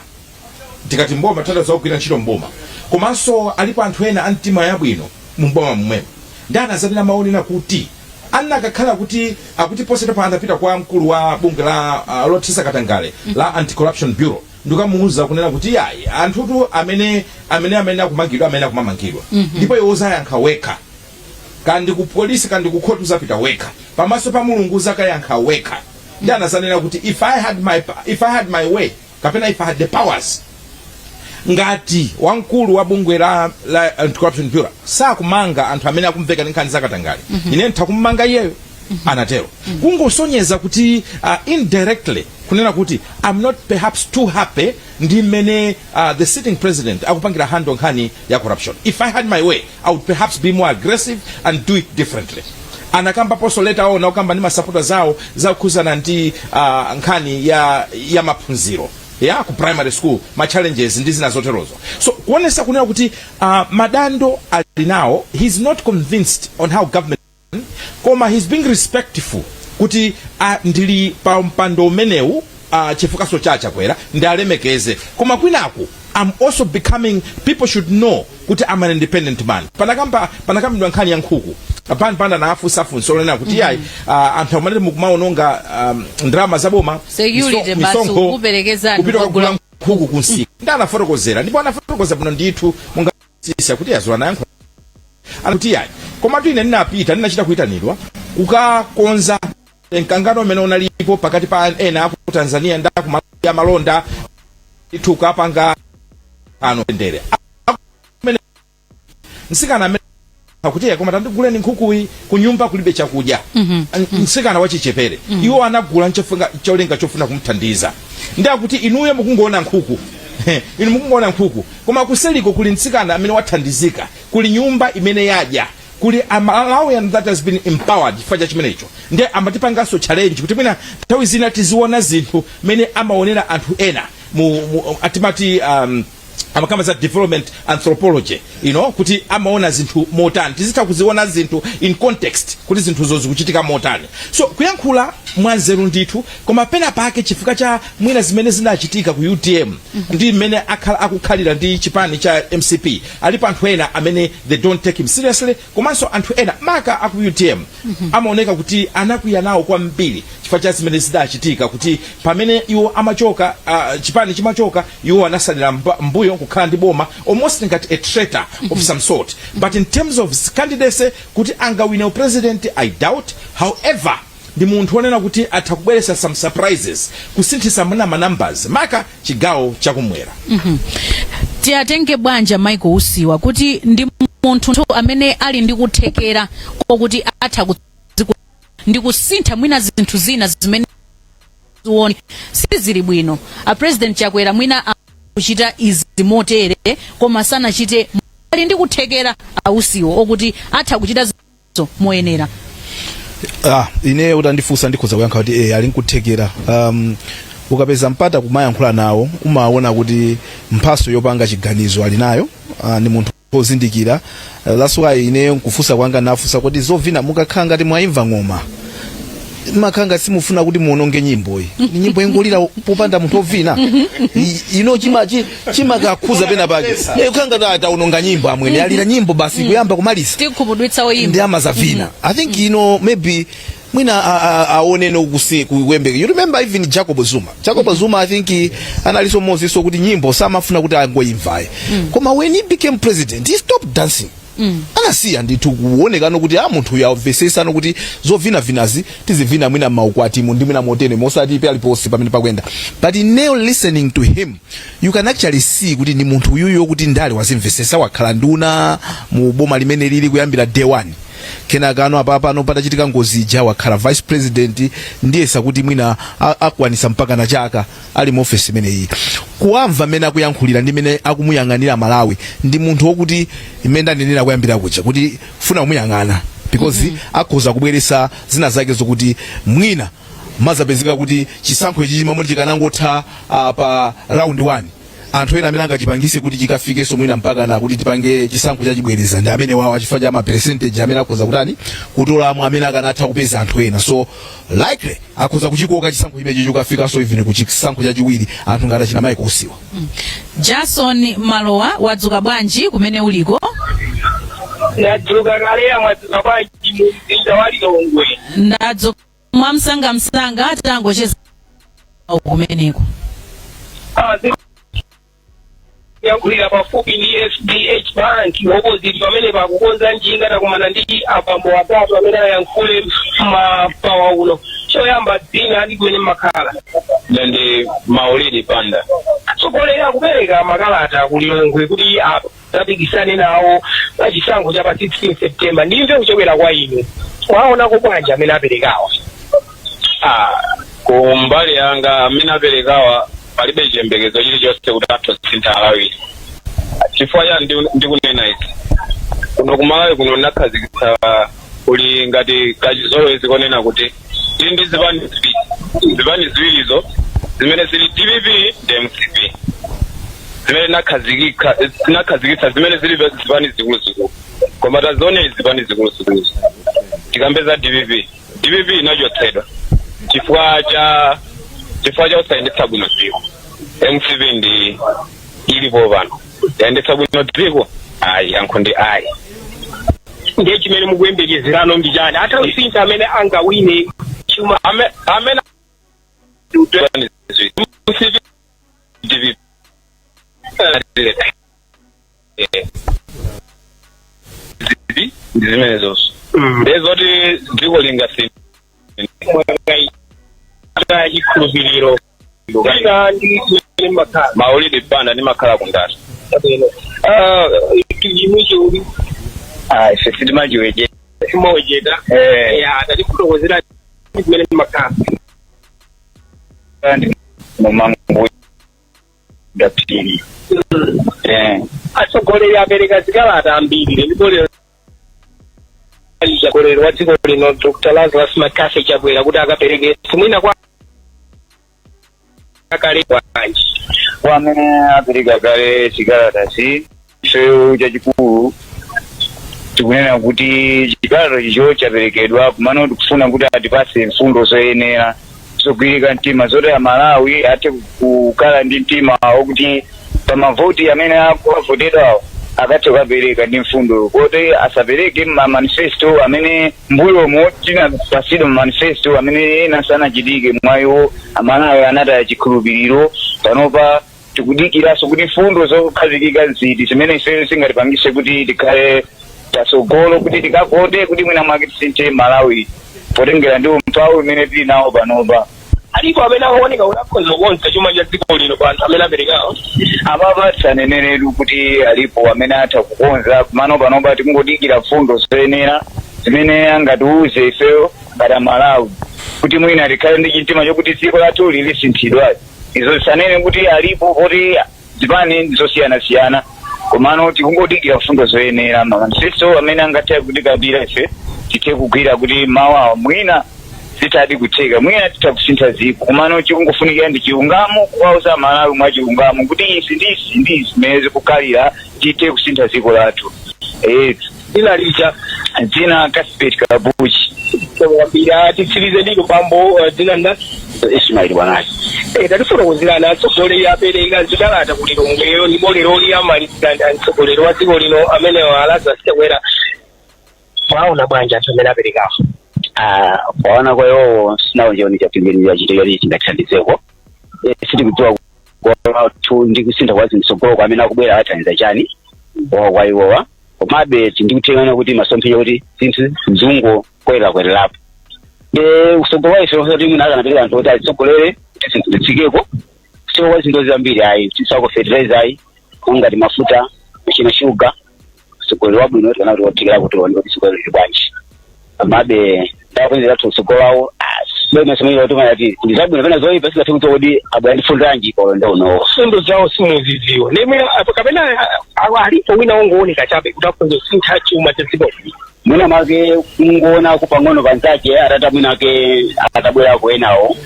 C: Tikati mboma, tanthauza kugwira ntchito mboma, komanso alipo anthu ena a mtima yabwino mumboma momwemo. Ndi anazanena maonena kuti anakakhala kuti akuti posachedwapa anapita kwa mkulu wa bungwe la lothesa katangale la Anti-Corruption Bureau ndikukamuuza kunena kuti yayi, anthutu amene akumangidwa, amene akumamangidwa, ndipo iwe uzayankha wekha, kandi ku polisi kandi ku khoti, uzapita wekha pamaso pa Mulungu, uzakayankha wekha. Ndi anazanena kuti if I had my way, kapena if I had the powers, ngati wamkulu wa bungwe la Anti-Corruption Bureau sakumanga anthu amene akumveka ndi nkhani zakatangale, ine nditha kummanga iyeyo. Anatero kungosonyeza kuti indirectly kunena kuti I'm not perhaps too happy ndi mmene the sitting president akupangira handle nkhani ya corruption. If I had my way, I would perhaps be more aggressive and do it differently. Anakambaponso later on, akukamba ndi masapota zawo zakukhuzana ndi nkhani ya maphunziro ya ku primary school, ma challenges ndi zina zoterozo. So kuonesa kunena kuti madando ali nawo, he's not convinced on how government, koma he's being respectful kuti ndili pa mpando umenewu chifukwaso cha Chakwera, ndialemekeze, koma kwinaku I'm also becoming, people should know kuti I'm an independent man. Panakambidwa nkhani ya nkhuku pani panda naafunsa funso lonena kuti yayi, anthu amanati mukumaononga ndalama zaboma,
A: Security basi
C: misonkho,
A: kuperekeza anthu
C: kupita
A: kugula
C: kugula nkhuku kunsika. Ndi anafotokozera, ndipo anafotokoza bwino ndithu, monga sisa kuti yazo anayankhula akuti yayi, komatu ine ndinapita, ndinachita kuyitanidwa kukakonza mkangano umene unalipo pakati pa ena aku Tanzania ndi aku Malawi, amalonda ndithu, kapanga ano ndere mtsikana amene akuti "Iya, koma tandiguleni nkhukuyi, ku nyumba kulibe chakudya." Mtsikana wachichepere, iwo anagula cholinga chofuna kumthandiza. Ndi akuti inuyo mukungoona nkhuku, inu mukungoona nkhuku, koma kuseliko kuli mtsikana amene wathandizika, kuli nyumba imene yadya, kuli a Malawian that has been empowered chifukwa cha chimenecho. Ndi amatipanganso challenge kuti mwina nthawi zina tiziona zinthu mmene amaonera anthu ena mu atimati amakamba za development anthropology kuti amaona zinthu motani, tizitha kuziona zinthu in context kuti zinthuzo zikuchitika motani. So kuyankhula mwanzeru ndithu, koma pena pake chifukwa cha mwina zimene zinachitika ku UTM ndi mmene akhala akukhalira ndi chipani cha MCP, alipo anthu ena amene they don't take him seriously. Komanso anthu ena maka aku UTM amaoneka kuti anakwiya nawo kwambiri chifukwa cha zimene zidachitika, kuti pamene iwo amachoka, chipani chimachoka, iwo anasalira mbuyo kukhala ndi boma, almost ngati a traitor of some sort. But in terms of candidacy, kuti angawine upresident, I doubt. However, ndi munthu wonena kuti atha kubweretsa some surprises, kusinthisa mna ma numbers, maka chigawo chakumwera.
A: Tiyatenge bwanja Michael Usiwa kuti ndi munthu amene ali ndi kuthekera kokuti atha ndi kusintha mwina zinthu zina zimene zione sizili bwino, a President Chakwera mwina akuchita izi motere koma sanachite, ali ndi kuthekera ausiwo okuti atha kuchita zo moyenera?
B: Ah, ine utandifunsa ndikhoza kuyankha kuti ali nkuthekera. Ukapeza mpata kumayankhula nawo, umaona kuti mphaso yopanga chiganizo ali nayo. Ndi munthu ozindikira. That's why ineyo nkufunsa kwanga nafunsa kuti zovina, mukakhala ngati mwayimva ng'oma, makhala ngati simufuna kuti muononge nyimboyi, ni nyimbo ingolira popanda munthu ovina. Ino chimakakhuza pena pake. Kukhala ngati ataononga nyimbo, amwene alira nyimbo basi kuyamba kumaliza.
A: Tikhumudwitsa oyimba.
B: Ndi amazavina. I think maybe mwina aone no kuyembeka. You remember even Jacob Zuma? Jacob Zuma, I think analinso mmodzinso kuti nyimbo samafuna kuti angoimvayi, koma when he became president, he stopped dancing. Anasiya ndithu kuonekano kuti a munthu uyu amvesesano kuti zovinavinazi tizivina mwina maukwatimu ndi mwina motene, mosati paliponse pamene pakwenda. But now listening to him, you can actually see kuti ndi munthu uyuyo kuti ndale wazimvesesa, wakhala nduna mu boma limene lili kuyambira day one, kenaka ano apapano patachitika ngozi ija wakhala vice president. Ndiyesa kuti mwina akwanisa mpaka na chaka ali mu ofesi imeneyi. Kuwamva mmene akuyankhulira ndi mmene akumuyang'anira Malawi, ndi munthu wokuti imene ndanenera kuyambira kuja kuti funa kumuyang'ana, because akhoza kubweresa zina zake zokuti mwina mazapezeka kuti chisankho ichi chimamoti chikanangotha pa round 1, anthu ena amene angachipangise kuti chikafikenso mwina mpaka na kuti tipange chisankho chachibwereza ndi amene wawa, chifukwa cha ma percentage amene akhoza kutani, kutolamo, amene akanatha kupeza anthu ena. So likely akhoza kuchikoka chisankho chimenechi chikafikanso even ku chisankho chachiwiri, anthu ngati achina Michael Usiwa.
A: Jason Malowa, wadzuka bwanji kumene uliko?
E: Ndadzuka kale. Mwadzuka bwanji mu mzinda wa Lilongwe?
A: Ndadzuka. Mwamsangamsanga, tangocheza kumeneko.
E: Yankhulira pafupi ndi FDH Bank opposite, pamene pakukonza njinga. Takumana ndi abambo atatu amene ayankhule mapawa uno. Choyamba Choyamba, dzina ndi kumene mmakhala?
F: Ine ndi Maulidi Panda.
E: Atsogoleri akupereka makalata ku Lilongwe kuti apikisane nawo pa chisankho cha pa 16 September. Ndimve kuchokera kwa inu, mwaonako bwanji amene aperekawa?
F: Ah, ku mbali yanga, amene aperekawa palibe chiyembekezo chilichonse kuti atha kusintha Malawi. Chifukwa chani ndikunena izi? Kuno kumalawi kuno nakhazikitsa kuli ngati kachizolowezi konena kuti tili ndi zipani ziwiri, zipani ziwirizo zimene zili DPP ndi MCP, zimene nakhazikitsa, zimene zili zipani zikuluzikulu. Koma tazione zipani zikuluzikulu, tikambe za DPP. DPP inachotsedwa chifukwa cha kusayendetsa bwino dziko. MCP ndi ilipo pano, yayendetsa bwino dziko? Ayi, yankho ndi ayi.
E: Ndiye chimene mukuyembekezerano ndi chani atha kusintha amene angawine chuma?
F: Amene MCP, DPP, ndi zimenezonso ndezoti dziko lingasinthe.
E: Mwakaya chikhulupiriro. Dzina ndi kumene mmakhala?
F: Maulidi Panda, ndimakhala kundata.
E: Chabwino. Chimwichi uli?
D: Ah, ife sitimachiwejeta.
E: Simawejeta?
D: Eh.
E: Ya, tatifotokozera kumene mmakhala.
D: Ndi mumango daphiri. Eh.
E: Atsogoleri apereka zikalata ambiri, ndipo lero mtsogoleri wa dziko lino, Dr Lazarus McCarthy Chakwera, kuti akapereke mwina kwa akale bwanji?
D: Kwa amene apereka kale chikalatachi, ifeyo chachikulu tikunena kuti chikalata chicho chaperekedwa, kumano tikufuna kuti atipase mfundo zoyenera, zogwirika mtima, zoti Amalawi athe kukhala ndi mtima wokuti pamavoti amene akavotedwawo akathe kukapereka ndi mfundo, kuti asapereke ma manifesto amene mbuyomo tinapasidwa, ma manifesto amene ena sanachitike. Mwa iwo Amalawi anataya chikhulupiriro. Panopa tikudikiranso kuti mfundo zokhazikika nziti zimene ifeyo zingatipangise kuti tikhale patsogolo, kuti tikavote, kuti mwina mwake tisinthe Malawi potengera ndi umphawi umene tili nawo panopa.
E: Alipo amene akuoneka kuti akhoza kukonza chuma cha dziko lino pa anthu amene aperekawo?
D: Apapa tisaneneretu kuti alipo amene atha kukonza, kumano panopa tikungodikira mfundo zoyenera zimene angatiuze ifeyo ngati Amalawi, kuti mwina tikhale ndi chimtima chokuti dziko lathu lilisinthidwa. Izo tisanene kuti alipo, poti zipani zosiyanasiyana, komano tikungodikira mfundo zoyenera, manifesto amene angathe kutikambira ife, tithe kugwira kuti mawu awo mwina zitadi kutheka, mwina titha kusintha dziko. Komano chikungofunikira ndi chilungamo, kuwauza Amalawi mwa chilungamo kuti izi ndi izi ndi izi zimene zikukhalira, tithe kusintha dziko lathu.
E: Dzina lija?
D: Dzina Kasipet Kabuchi.
E: Kwambiri. Titsirize ndinu bambo, dzina nda?
D: Ismail Bwanali.
E: Tatifotokozerani, atsogoleri apereka zikalata ku Lilongweyo, ndipo lero liyamaliza ndi mtsogoleri wa dziko lino amene Lazarus Chakwera. Mwaona bwanji anthu amene aperekawo?
D: Kwaona kwa iwowo sinaonjeoni chapinjeni chachito choti chingathandizeko. Sitikudziwa kwathu ndi kusintha kwa zinthu tsogolo amene akubwera athandiza chani kwa iwowa. Komabe tindikuthekana kuti masomphenya kuti zinthu zingokwerakwererapo de usogolo wa ife kuti mwina akanapereka anthu kuti atitsogolere kuti zinthu zitsikeko, kutsika kwa zinthu zambiri ayi, tisako fertilizer ayi, ngati mafuta kuchina shuga. Usogolero wabwino tikana kuti wothekera kuti tione kuti tsogolo lili bwanji. Komabe ndakwenzera athu utsogolo wawo bwino kuti ati ndi zabwino pena zoyipa, singathe kudziwa kuti abwera ndi fundo yanji pa ulendo unowo.
E: Fundo zawo simuzidziwa nemwe kapena alipo wina wongooneka chabe kuti akhoza kusintha chuma cha dziko lino?
D: Mwina mwake kungoonako pang'ono panzake atata, mwina ake atabwerako enawo,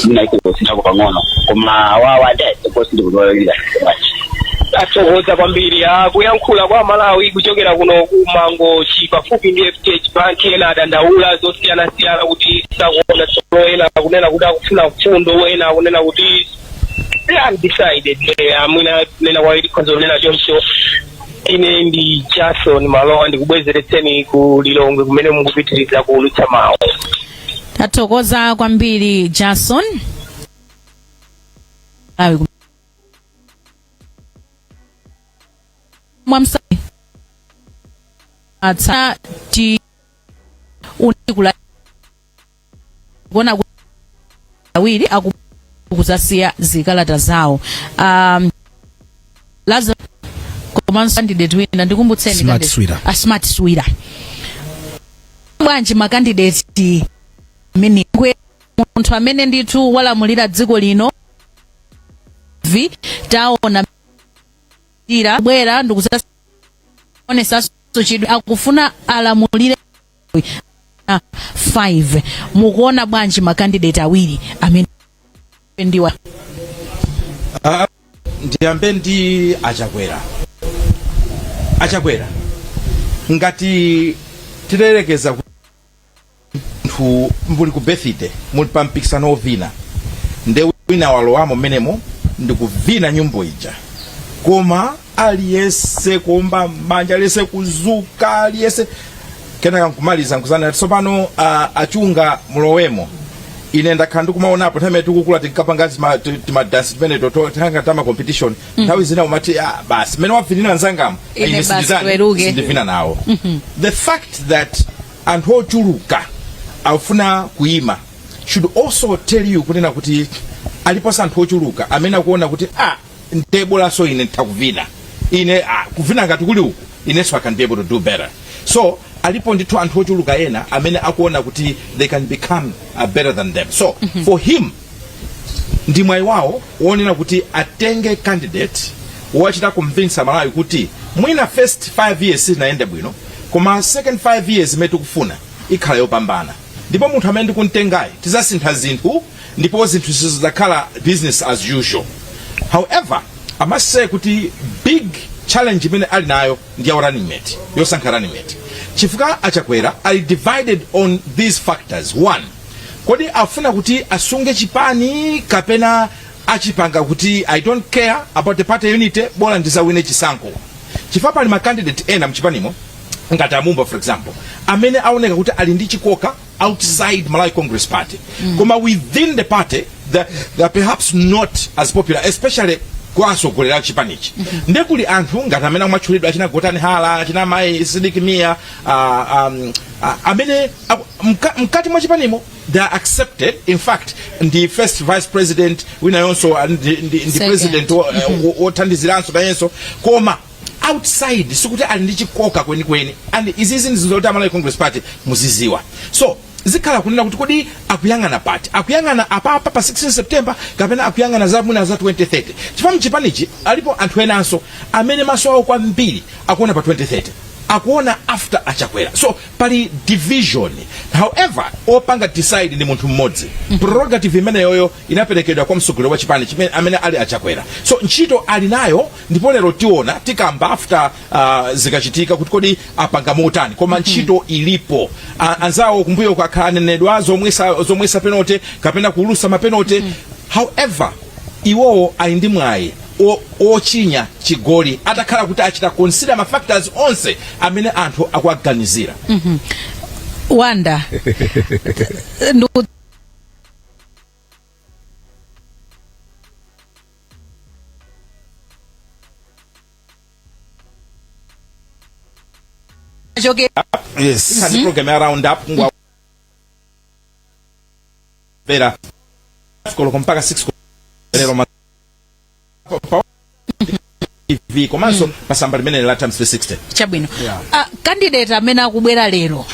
D: mwina ike kusinthako pang'ono, koma awawa nde sindikuziwalira bwanji.
E: Athokoza kwambiri. Kuyankhula kwa Malawi kuchokera kuno ku Mangochi pafupi ndi FDH Bank. Ena adandaula zosiyanasiyana kuti sakuona tsogolo, ena akunena kuti akufuna mfundo, ena akunena kuti undecided. Amwina kunena kwa tikhoza kunena choncho. Ine ndi Jason Malowa, ndikubwezeretseni ku Lilongwe kumene mukupitiriza kuulutsa mawu.
A: Tathokoza kwambiri, Jason. Malawi mwamsa atsa ti unikula kuona Awiri akuzasiya zikalata zawo, Lazarus komanso candidate wina, ndikumbutseni.
B: Smart Swira.
A: A Smart Swira. Bwanji ma candidate amene munthu amene ndithu walamulira dziko lino vi taona ira bwera ndikuzaonesanso chidwi, akufuna alamulire 5, mukuona bwanji ma candidate awiri amene ndiwa?
C: Ndiyambe ndi Achakwera. Achakwera, ngati titayerekeza munthu muli ku birthday, muli pa mpikisano wovina, nde wina walowamo mmenemo ndikuvina nyimbo ija, koma aliyense kuomba manja, aliyense kuzuka, aliyense kenaka nkumaliza nkuzana, tsopano achunga mulowemo. Ine ndakhala ndikumaonapo nthawi imene tikukula tinkapanga timadansi timene tanga tama competition. Nthawi zina umati, "Ah, basi, mmene wavinira nzangamo,
A: ine
C: ine
A: basi
C: sindizani,
A: tiweruke."
C: Sindivina nawo. The fact that anthu ochuluka akufuna kuyima should also tell you kunena kuti aliponso anthu ochuluka amene akuona kuti, ah, ndebolaso ine nditha kuvina ine, ah, kuvina ngati kuli uku, inenso I can be able to do better. So alipo ndithu anthu ochuluka ena amene akuona kuti they can become better than them. So for him ndi mwayi wawo wonena kuti atenge candidate wachita convince Amalawi kuti mwina first 5 years sizinayende bwino, koma second 5 years imene tikufuna ikhala yopambana, ndipo munthu amene ndikumtengayi tizasintha zinthu, ndipo zinthu sizidzakhala business as usual. However, I must say kuti big challenge imene ali nayo ndi ya running mate, yosankha running mate, chifukwa Achakwera ali divided on these factors. One, kodi afuna kuti asunge chipani kapena achipanga kuti I don't care about the party unity, bola ndizawine chisankho? Chifukwa pali ma candidate ena mchipanimo ngati Amumba, for example, amene aoneka kuti ali ndi chikoka outside Malawi Congress Party, koma within the party they are perhaps not as popular, especially kwa atsogoleri a chipanichi. Nde kuli anthu ngati amene amatchulidwa, achina Gotani Hala, achina Mayi Sidik Mia, amene mkati mwa chipanimo they are accepted. In fact, ndi first vice president, wina yonso ndi
A: Second.
C: president wothandiziranso nayenso, koma outside sikuti ali ndi chikoka kwenikweni. And izizi ndi zoti Amalawi Congress Party muziziwa. So zikhala kunena kuti kodi akuyang'ana pati? Akuyang'ana apapa pa 16 September kapena akuyang'ana za mwina za 2030? Chifukwa mchipanichi alipo anthu enanso amene maso awo kwambiri akuona pa 2030, akuona after Achakwera. So pali division. However, opanga decide ndi munthu mmodzi. Prerogative imeneyoyo inaperekedwa kwa mtsogoleri wa chipani chimene amene ali Achakwera. So ntchito ali nayo, ndipo lero tiona, tikamba after zikachitika kuti kodi apanga motani. Koma ntchito ilipo. Anzawo kumbuyo kakhala anenedwa zomwesa penalty kapena kulusa ma penalty. However, iwowo ali ndi mwayi ochinya chigoli atakhala kuti achita consider ma factors onse amene anthu akuaganizira.
A: Wanda choke.
B: Yes.
C: Nkhani program ya round up ngwa vera koloko mpaka 6 lero pa TV komanso pa tsamba limene la Times 360.
A: Chabwino. Candidate amene akubwera lero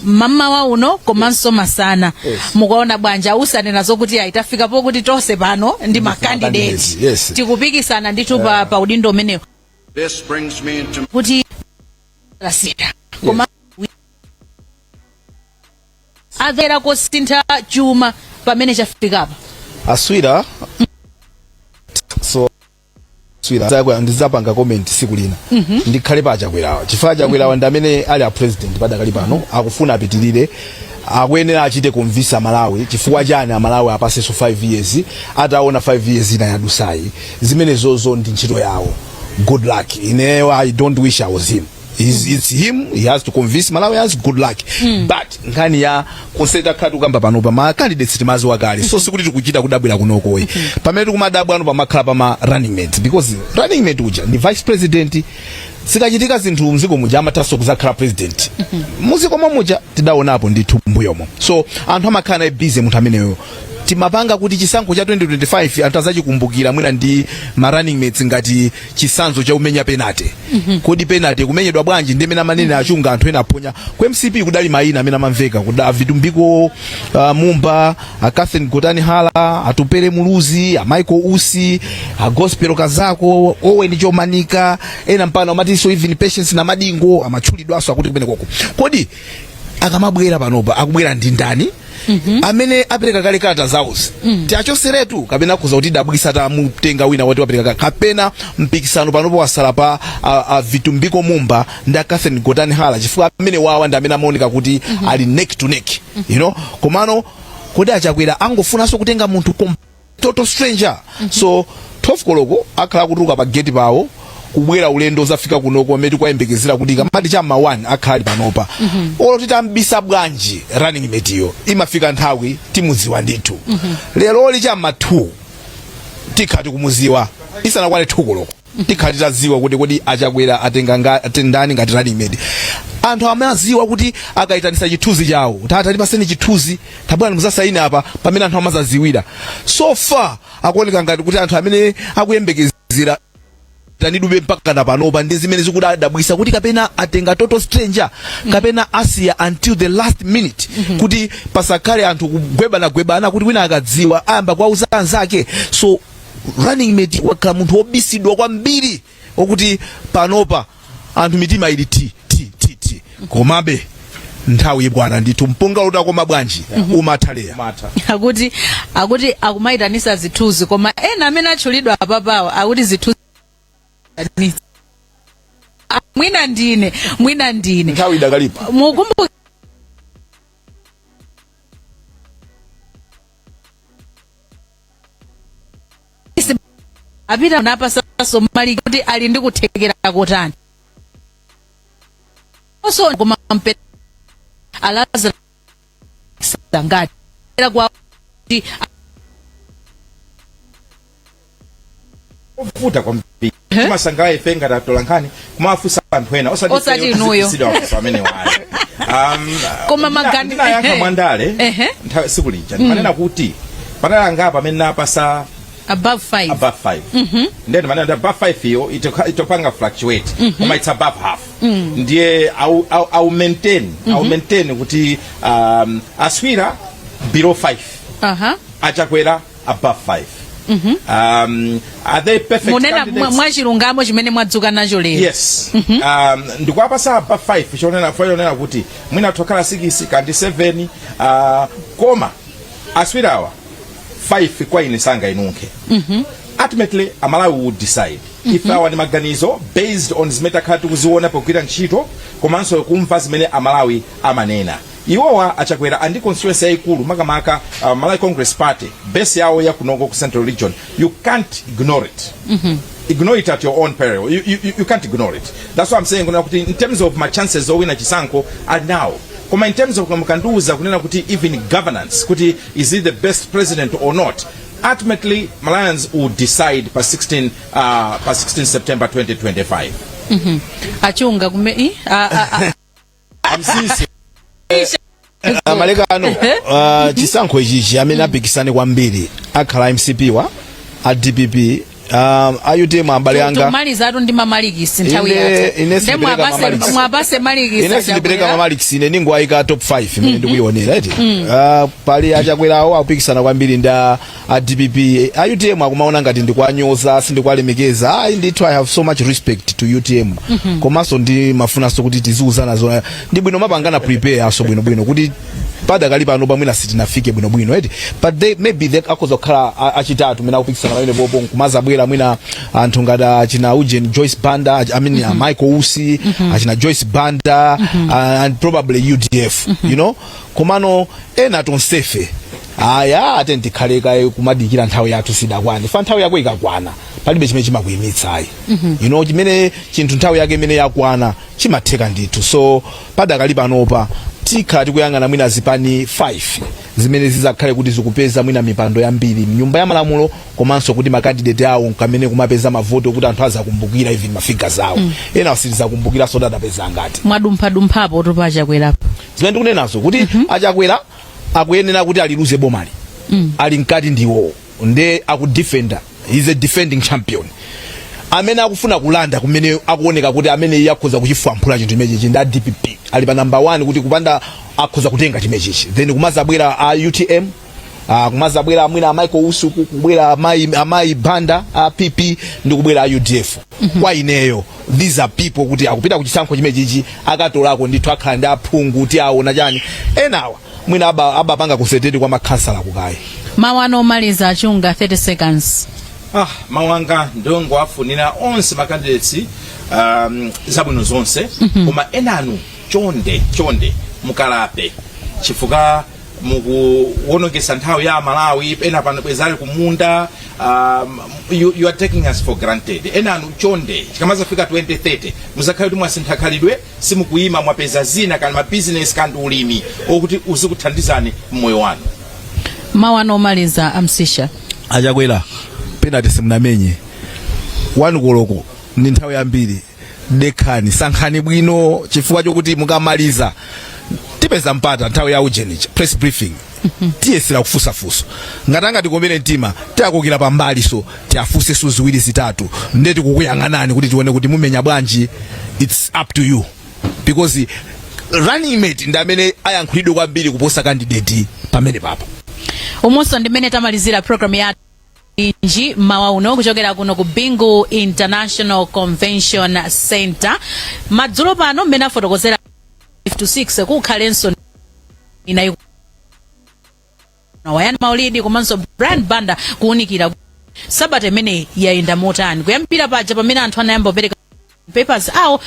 A: mammawa uno komanso masana, mukaona bwanji? Ausanena zokuti ayi, tafika pokuti tonse pano ndi ma candidate,
B: candidates, yes.
A: Tikupikisana ndithu pa udindo umenewo.
G: This brings me into
A: kuti lasita koma athera kusintha chuma pamene chafikapa.
B: Aswira, so Swira ndizapanga comment siku lina. Ndikhale pa Achakwerawa, chifukwa Achakwerawa ndi amene ali a president padakali pano, akufuna apitirire, akuyenera achite convince Amalawi chifukwa chani Amalawi apasenso 5 years, ataona 5 years ina yadusayi. Zimenezozo ndi ntchito yawo. Good luck. Ineyo I don't wish I was him. It's him, he has to convince Malawians. Good luck. But nkhani ya konseta khala tikukamba panopa, ma candidates timaziwa kale, so sikuti tikuchita kudabwira kunokoyi. Pamene tikumadabwa ano pamakhala pama running mate, because running mate uja ndi vice president. Zikachitika zinthu mziko muja, amathanso kuzakhala president muziko muja, tidaonapo ndithu mbuyomo. So anthu amakhala naye busy munthu ameneyo. Timapanga kuti chisankho cha 2025 anthu azachikumbukira mwina ndi ma running mates ngati chitsanzo cha umenya penalty. Kodi penalty kumenyedwa bwanji? Ndi amene amanena achunga anthu ena aponya ku MCP. Kudali mayina amene amamveka kuda Vitumbiko Mumba, a Catherine Gotani Hala, Atupele Muluzi, a Michael Usi, a Gospel Kazako, Owen Chomanika, ena mpano amatinso even Patience Namadingo amatchulidwanso akuti kumene koko. Kodi akamabwera panopa akubwera ndi ndani? Amene apereka kale kalata zawozi tiachoseretu kapena kuza kuti dabwisa tamutenga wina woti wapereka kale, kapena mpikisano panopo wasala pa a Vitumbiko Mumba ndi a Catherine Gotani Hala, chifukwa amene wawa ndi amene amaoneka kuti ali neck to neck. Komano kodi Achakwera angofunanso kutenga munthu total stranger? So 12 koloko akhala akutuluka pa gate pawo kubwera ulendo zafika kunoko amene tikuyembekezera kuti kamati cham'ma 1 akhala ali panopa. Olo titambisa bwanji running mate yo, imafika nthawi timudziwa ndithu. Leroli cham'ma 2 tikhala tikumuziwa, isanakwane 2 koloko tikhala titadziwa kuti kodi Achakwera atenga ndani ngati running mate. Anthu amaziwa kuti akayitanisa chithunzi chawo, tata tipaseni chithunzi, tabwera muzasaini apa, pamene anthu amazaziwira. So far akuoneka ngati kuti anthu amene akuyembekezera tanidube mpaka na panopa ndi zimene zikudabwisa kuti kapena atenga total stranger kapena asiya until the last minute kuti pasakhale anthu kugwebana-gwebana kuti wina akadziwa ayamba kuwauza anzake. So running mate wakhala munthu wobisidwa kwambiri, okuti panopa anthu mitima ili ti ti ti ti. Komabe nthawi ibwana ndithu, mpunga utakoma bwanji umatha leya.
C: Matha.
A: Akuti akumayitanisa zithunzi, koma ena amene atchulidwa apapawa akuti zithunzi. Ah, mwina ndine.
B: Nthawi idakalipo.
A: Mukumbuke apita napasaso mali kuti ali ndi kuthekera kotani so koma mpe alaza ngati kwa kuti
C: Ovuta kwambiri. Timasangalala ife ngati atolankhani kumafunsa anthu ena, osati
A: Osati
C: ifeyo.
A: inuyo.
C: Tizifunsidwa mafunso amene wali
A: Koma
C: ndinayankha mwandale nthawi siku lija ndimanena kuti panali angapo amene napasa
A: above 5.
C: Above 5. Ndiye ndimanena kuti above 5 iyo itopanga fluctuate, koma it's above half. Ndiye au maintain kuti aswira below 5, Achakwera above 5. Are they perfect
A: Munena
C: candidates?
A: Mwachilungamo chimene mwadzuka nacho lero.
C: Yes. Ndikuwapasa above 5 chonena chonena kuti mwina tokhala 6 kandi 7, koma aswirawa 5 kwa ine sangainunkhe. Ultimately Amalawi will decide. Ife awa ndi maganizo based on zimene takhala tikuziona pogwira ntchito komanso kumva zimene Amalawi amanena. Iwowa Achakwera andi constituency yayikulu, makamaka Malawi Congress Party base yawo yakunoko ku Central Region. You can't ignore it. Ignore it at your own peril. You can't ignore it. That's why I'm saying kunena kuti in terms of my chances owina chisankho are now, koma in terms of mukandiuza kunena kuti even governance, kuti is he the best president or not, ultimately Malawians will decide pa 16 September 2025.
A: Achunga kume i a, a,
C: Amsisi.
B: Malekano, chisankho ichichi amene apikisane kwambiri akhala MCP wa a DPP, a UTM abale anga.
A: Tumalizatu ndi mamalikisi nthawi yathu.
B: Ine
A: Nde
B: sindipereka mamalikisi.
A: Mwapase malikisi.
B: Ine sindipereka
A: Achakwera.
B: mamalikisi, ine ningoayika top 5 imene ndikuyionera eti. Pali Achakwerawo akupikisana kwambiri ndi a DPP. A UTM akumaona ngati ndikwanyoza, sindikwalemekeza. Ayi ndithu, I have so much respect to UTM, komanso ndi mafunanso kuti tiziuzana zona ndi bwino, mapangana prepare aso bwinobwino kuti padakali pano pamwina sitinafike bwinobwino eti, but they maybe they akhoza kukhala achitatu mene akupikisana pamene popo, nkumazabwera mwina anthu ngati achina Eugen Joyce Banda, I mean, Michael Usi, achina Joyce Banda, and probably UDF. Komano ena tonsefe aya ate tikhale kaye kumadikira nthawi yathu sidakwane. Fa nthawi yako ikakwana palibe chimene chimakuyimitsa ayi. Chimene chinthu nthawi yake imene yakwana chimatheka ndithu. So padakali panopa tikhala tikuyang'ana mwina zipani 5 zimene zizakhale kuti zikupeza mwina mipando yambiri mnyumba ya malamulo, komanso kuti ma candidate awo kamene kumapeza mavoto kuti anthu azakumbukira even ma figures awo. Ena sitizakumbukiranso adapeza ngati.
A: Mwadumphadumphapo tupa Achakwerapo.
B: Zimene ndikunenazo kuti Achakwera akuyenera kuti aliluze bomali. Ali mkati ndiwo nde akudefenda, he's a defending champion. Amene akufuna kulanda kumene akuoneka kuti amene iye akhoza kuchifwamphula chinthu chimenechi ndi a DPP, ali pa number 1 kuti kupanda akhoza kutenga chimenechichi. Then kumazabwera a UTM, kumazabwera amwina a Michael Usi, kubwera amayi Banda a PP ndi kubwera a UDF. Kwa ineyo, these are people kuti akupita kuchisankho chimenechichi akatolako ndithu, akhala ndi aphungu, tiaona chani. Enawa mwina abapanga concentrate kwa makhansala kukayi.
A: Mawu anu omaliza, Achunga, 30 seconds.
C: Ah, mawu anga ndongoafunira onse ma candidates zabwino zonse, koma enanu chonde chonde mukalape, chifukwa mukuwonongesa nthawi ya Malawi. Ena pano bwezali kumunda. You are taking us for granted. Enanu chonde, chikamazafika 2030 muzakhale kuti mwasintha khalidwe, simukuyima, mwapeza zina, kani mabizinesi kandi ulimi okuti uzikuthandizani mmoyo wanu.
A: Mawu anu omaliza, Amsisha.
B: Achakwera, penalty simunamenye. 1 koloko ndi nthawi yambiri. Dekhani, sankhani bwino, chifukwa chokuti mukamaliza tipeza mpata nthawi ya ujenicha press briefing, tiyesera kufusafusa. Ngati angatikomere mtima, tiyakokera pambali, so tiafunsenso ziwiri zitatu. Nde tikukuyang'anani kuti tione kuti mumenya bwanji. It's up to you, because running mate ndi amene ayankhulidwe kwambiri kuposa candidate pamene papa.
A: Umunso ndimene tamalizira program ya inji mawa uno kuchokera kuno ku Bingu International Convention Center. Madzulo pano, mmene afotokozera 5 to 6, kukhalenso ina Wayani Maulidi komanso Brian Banda kuwunikira sabata imene yayenda motani, kuyambira paja pamene anthu anayamba kupereka papers awo.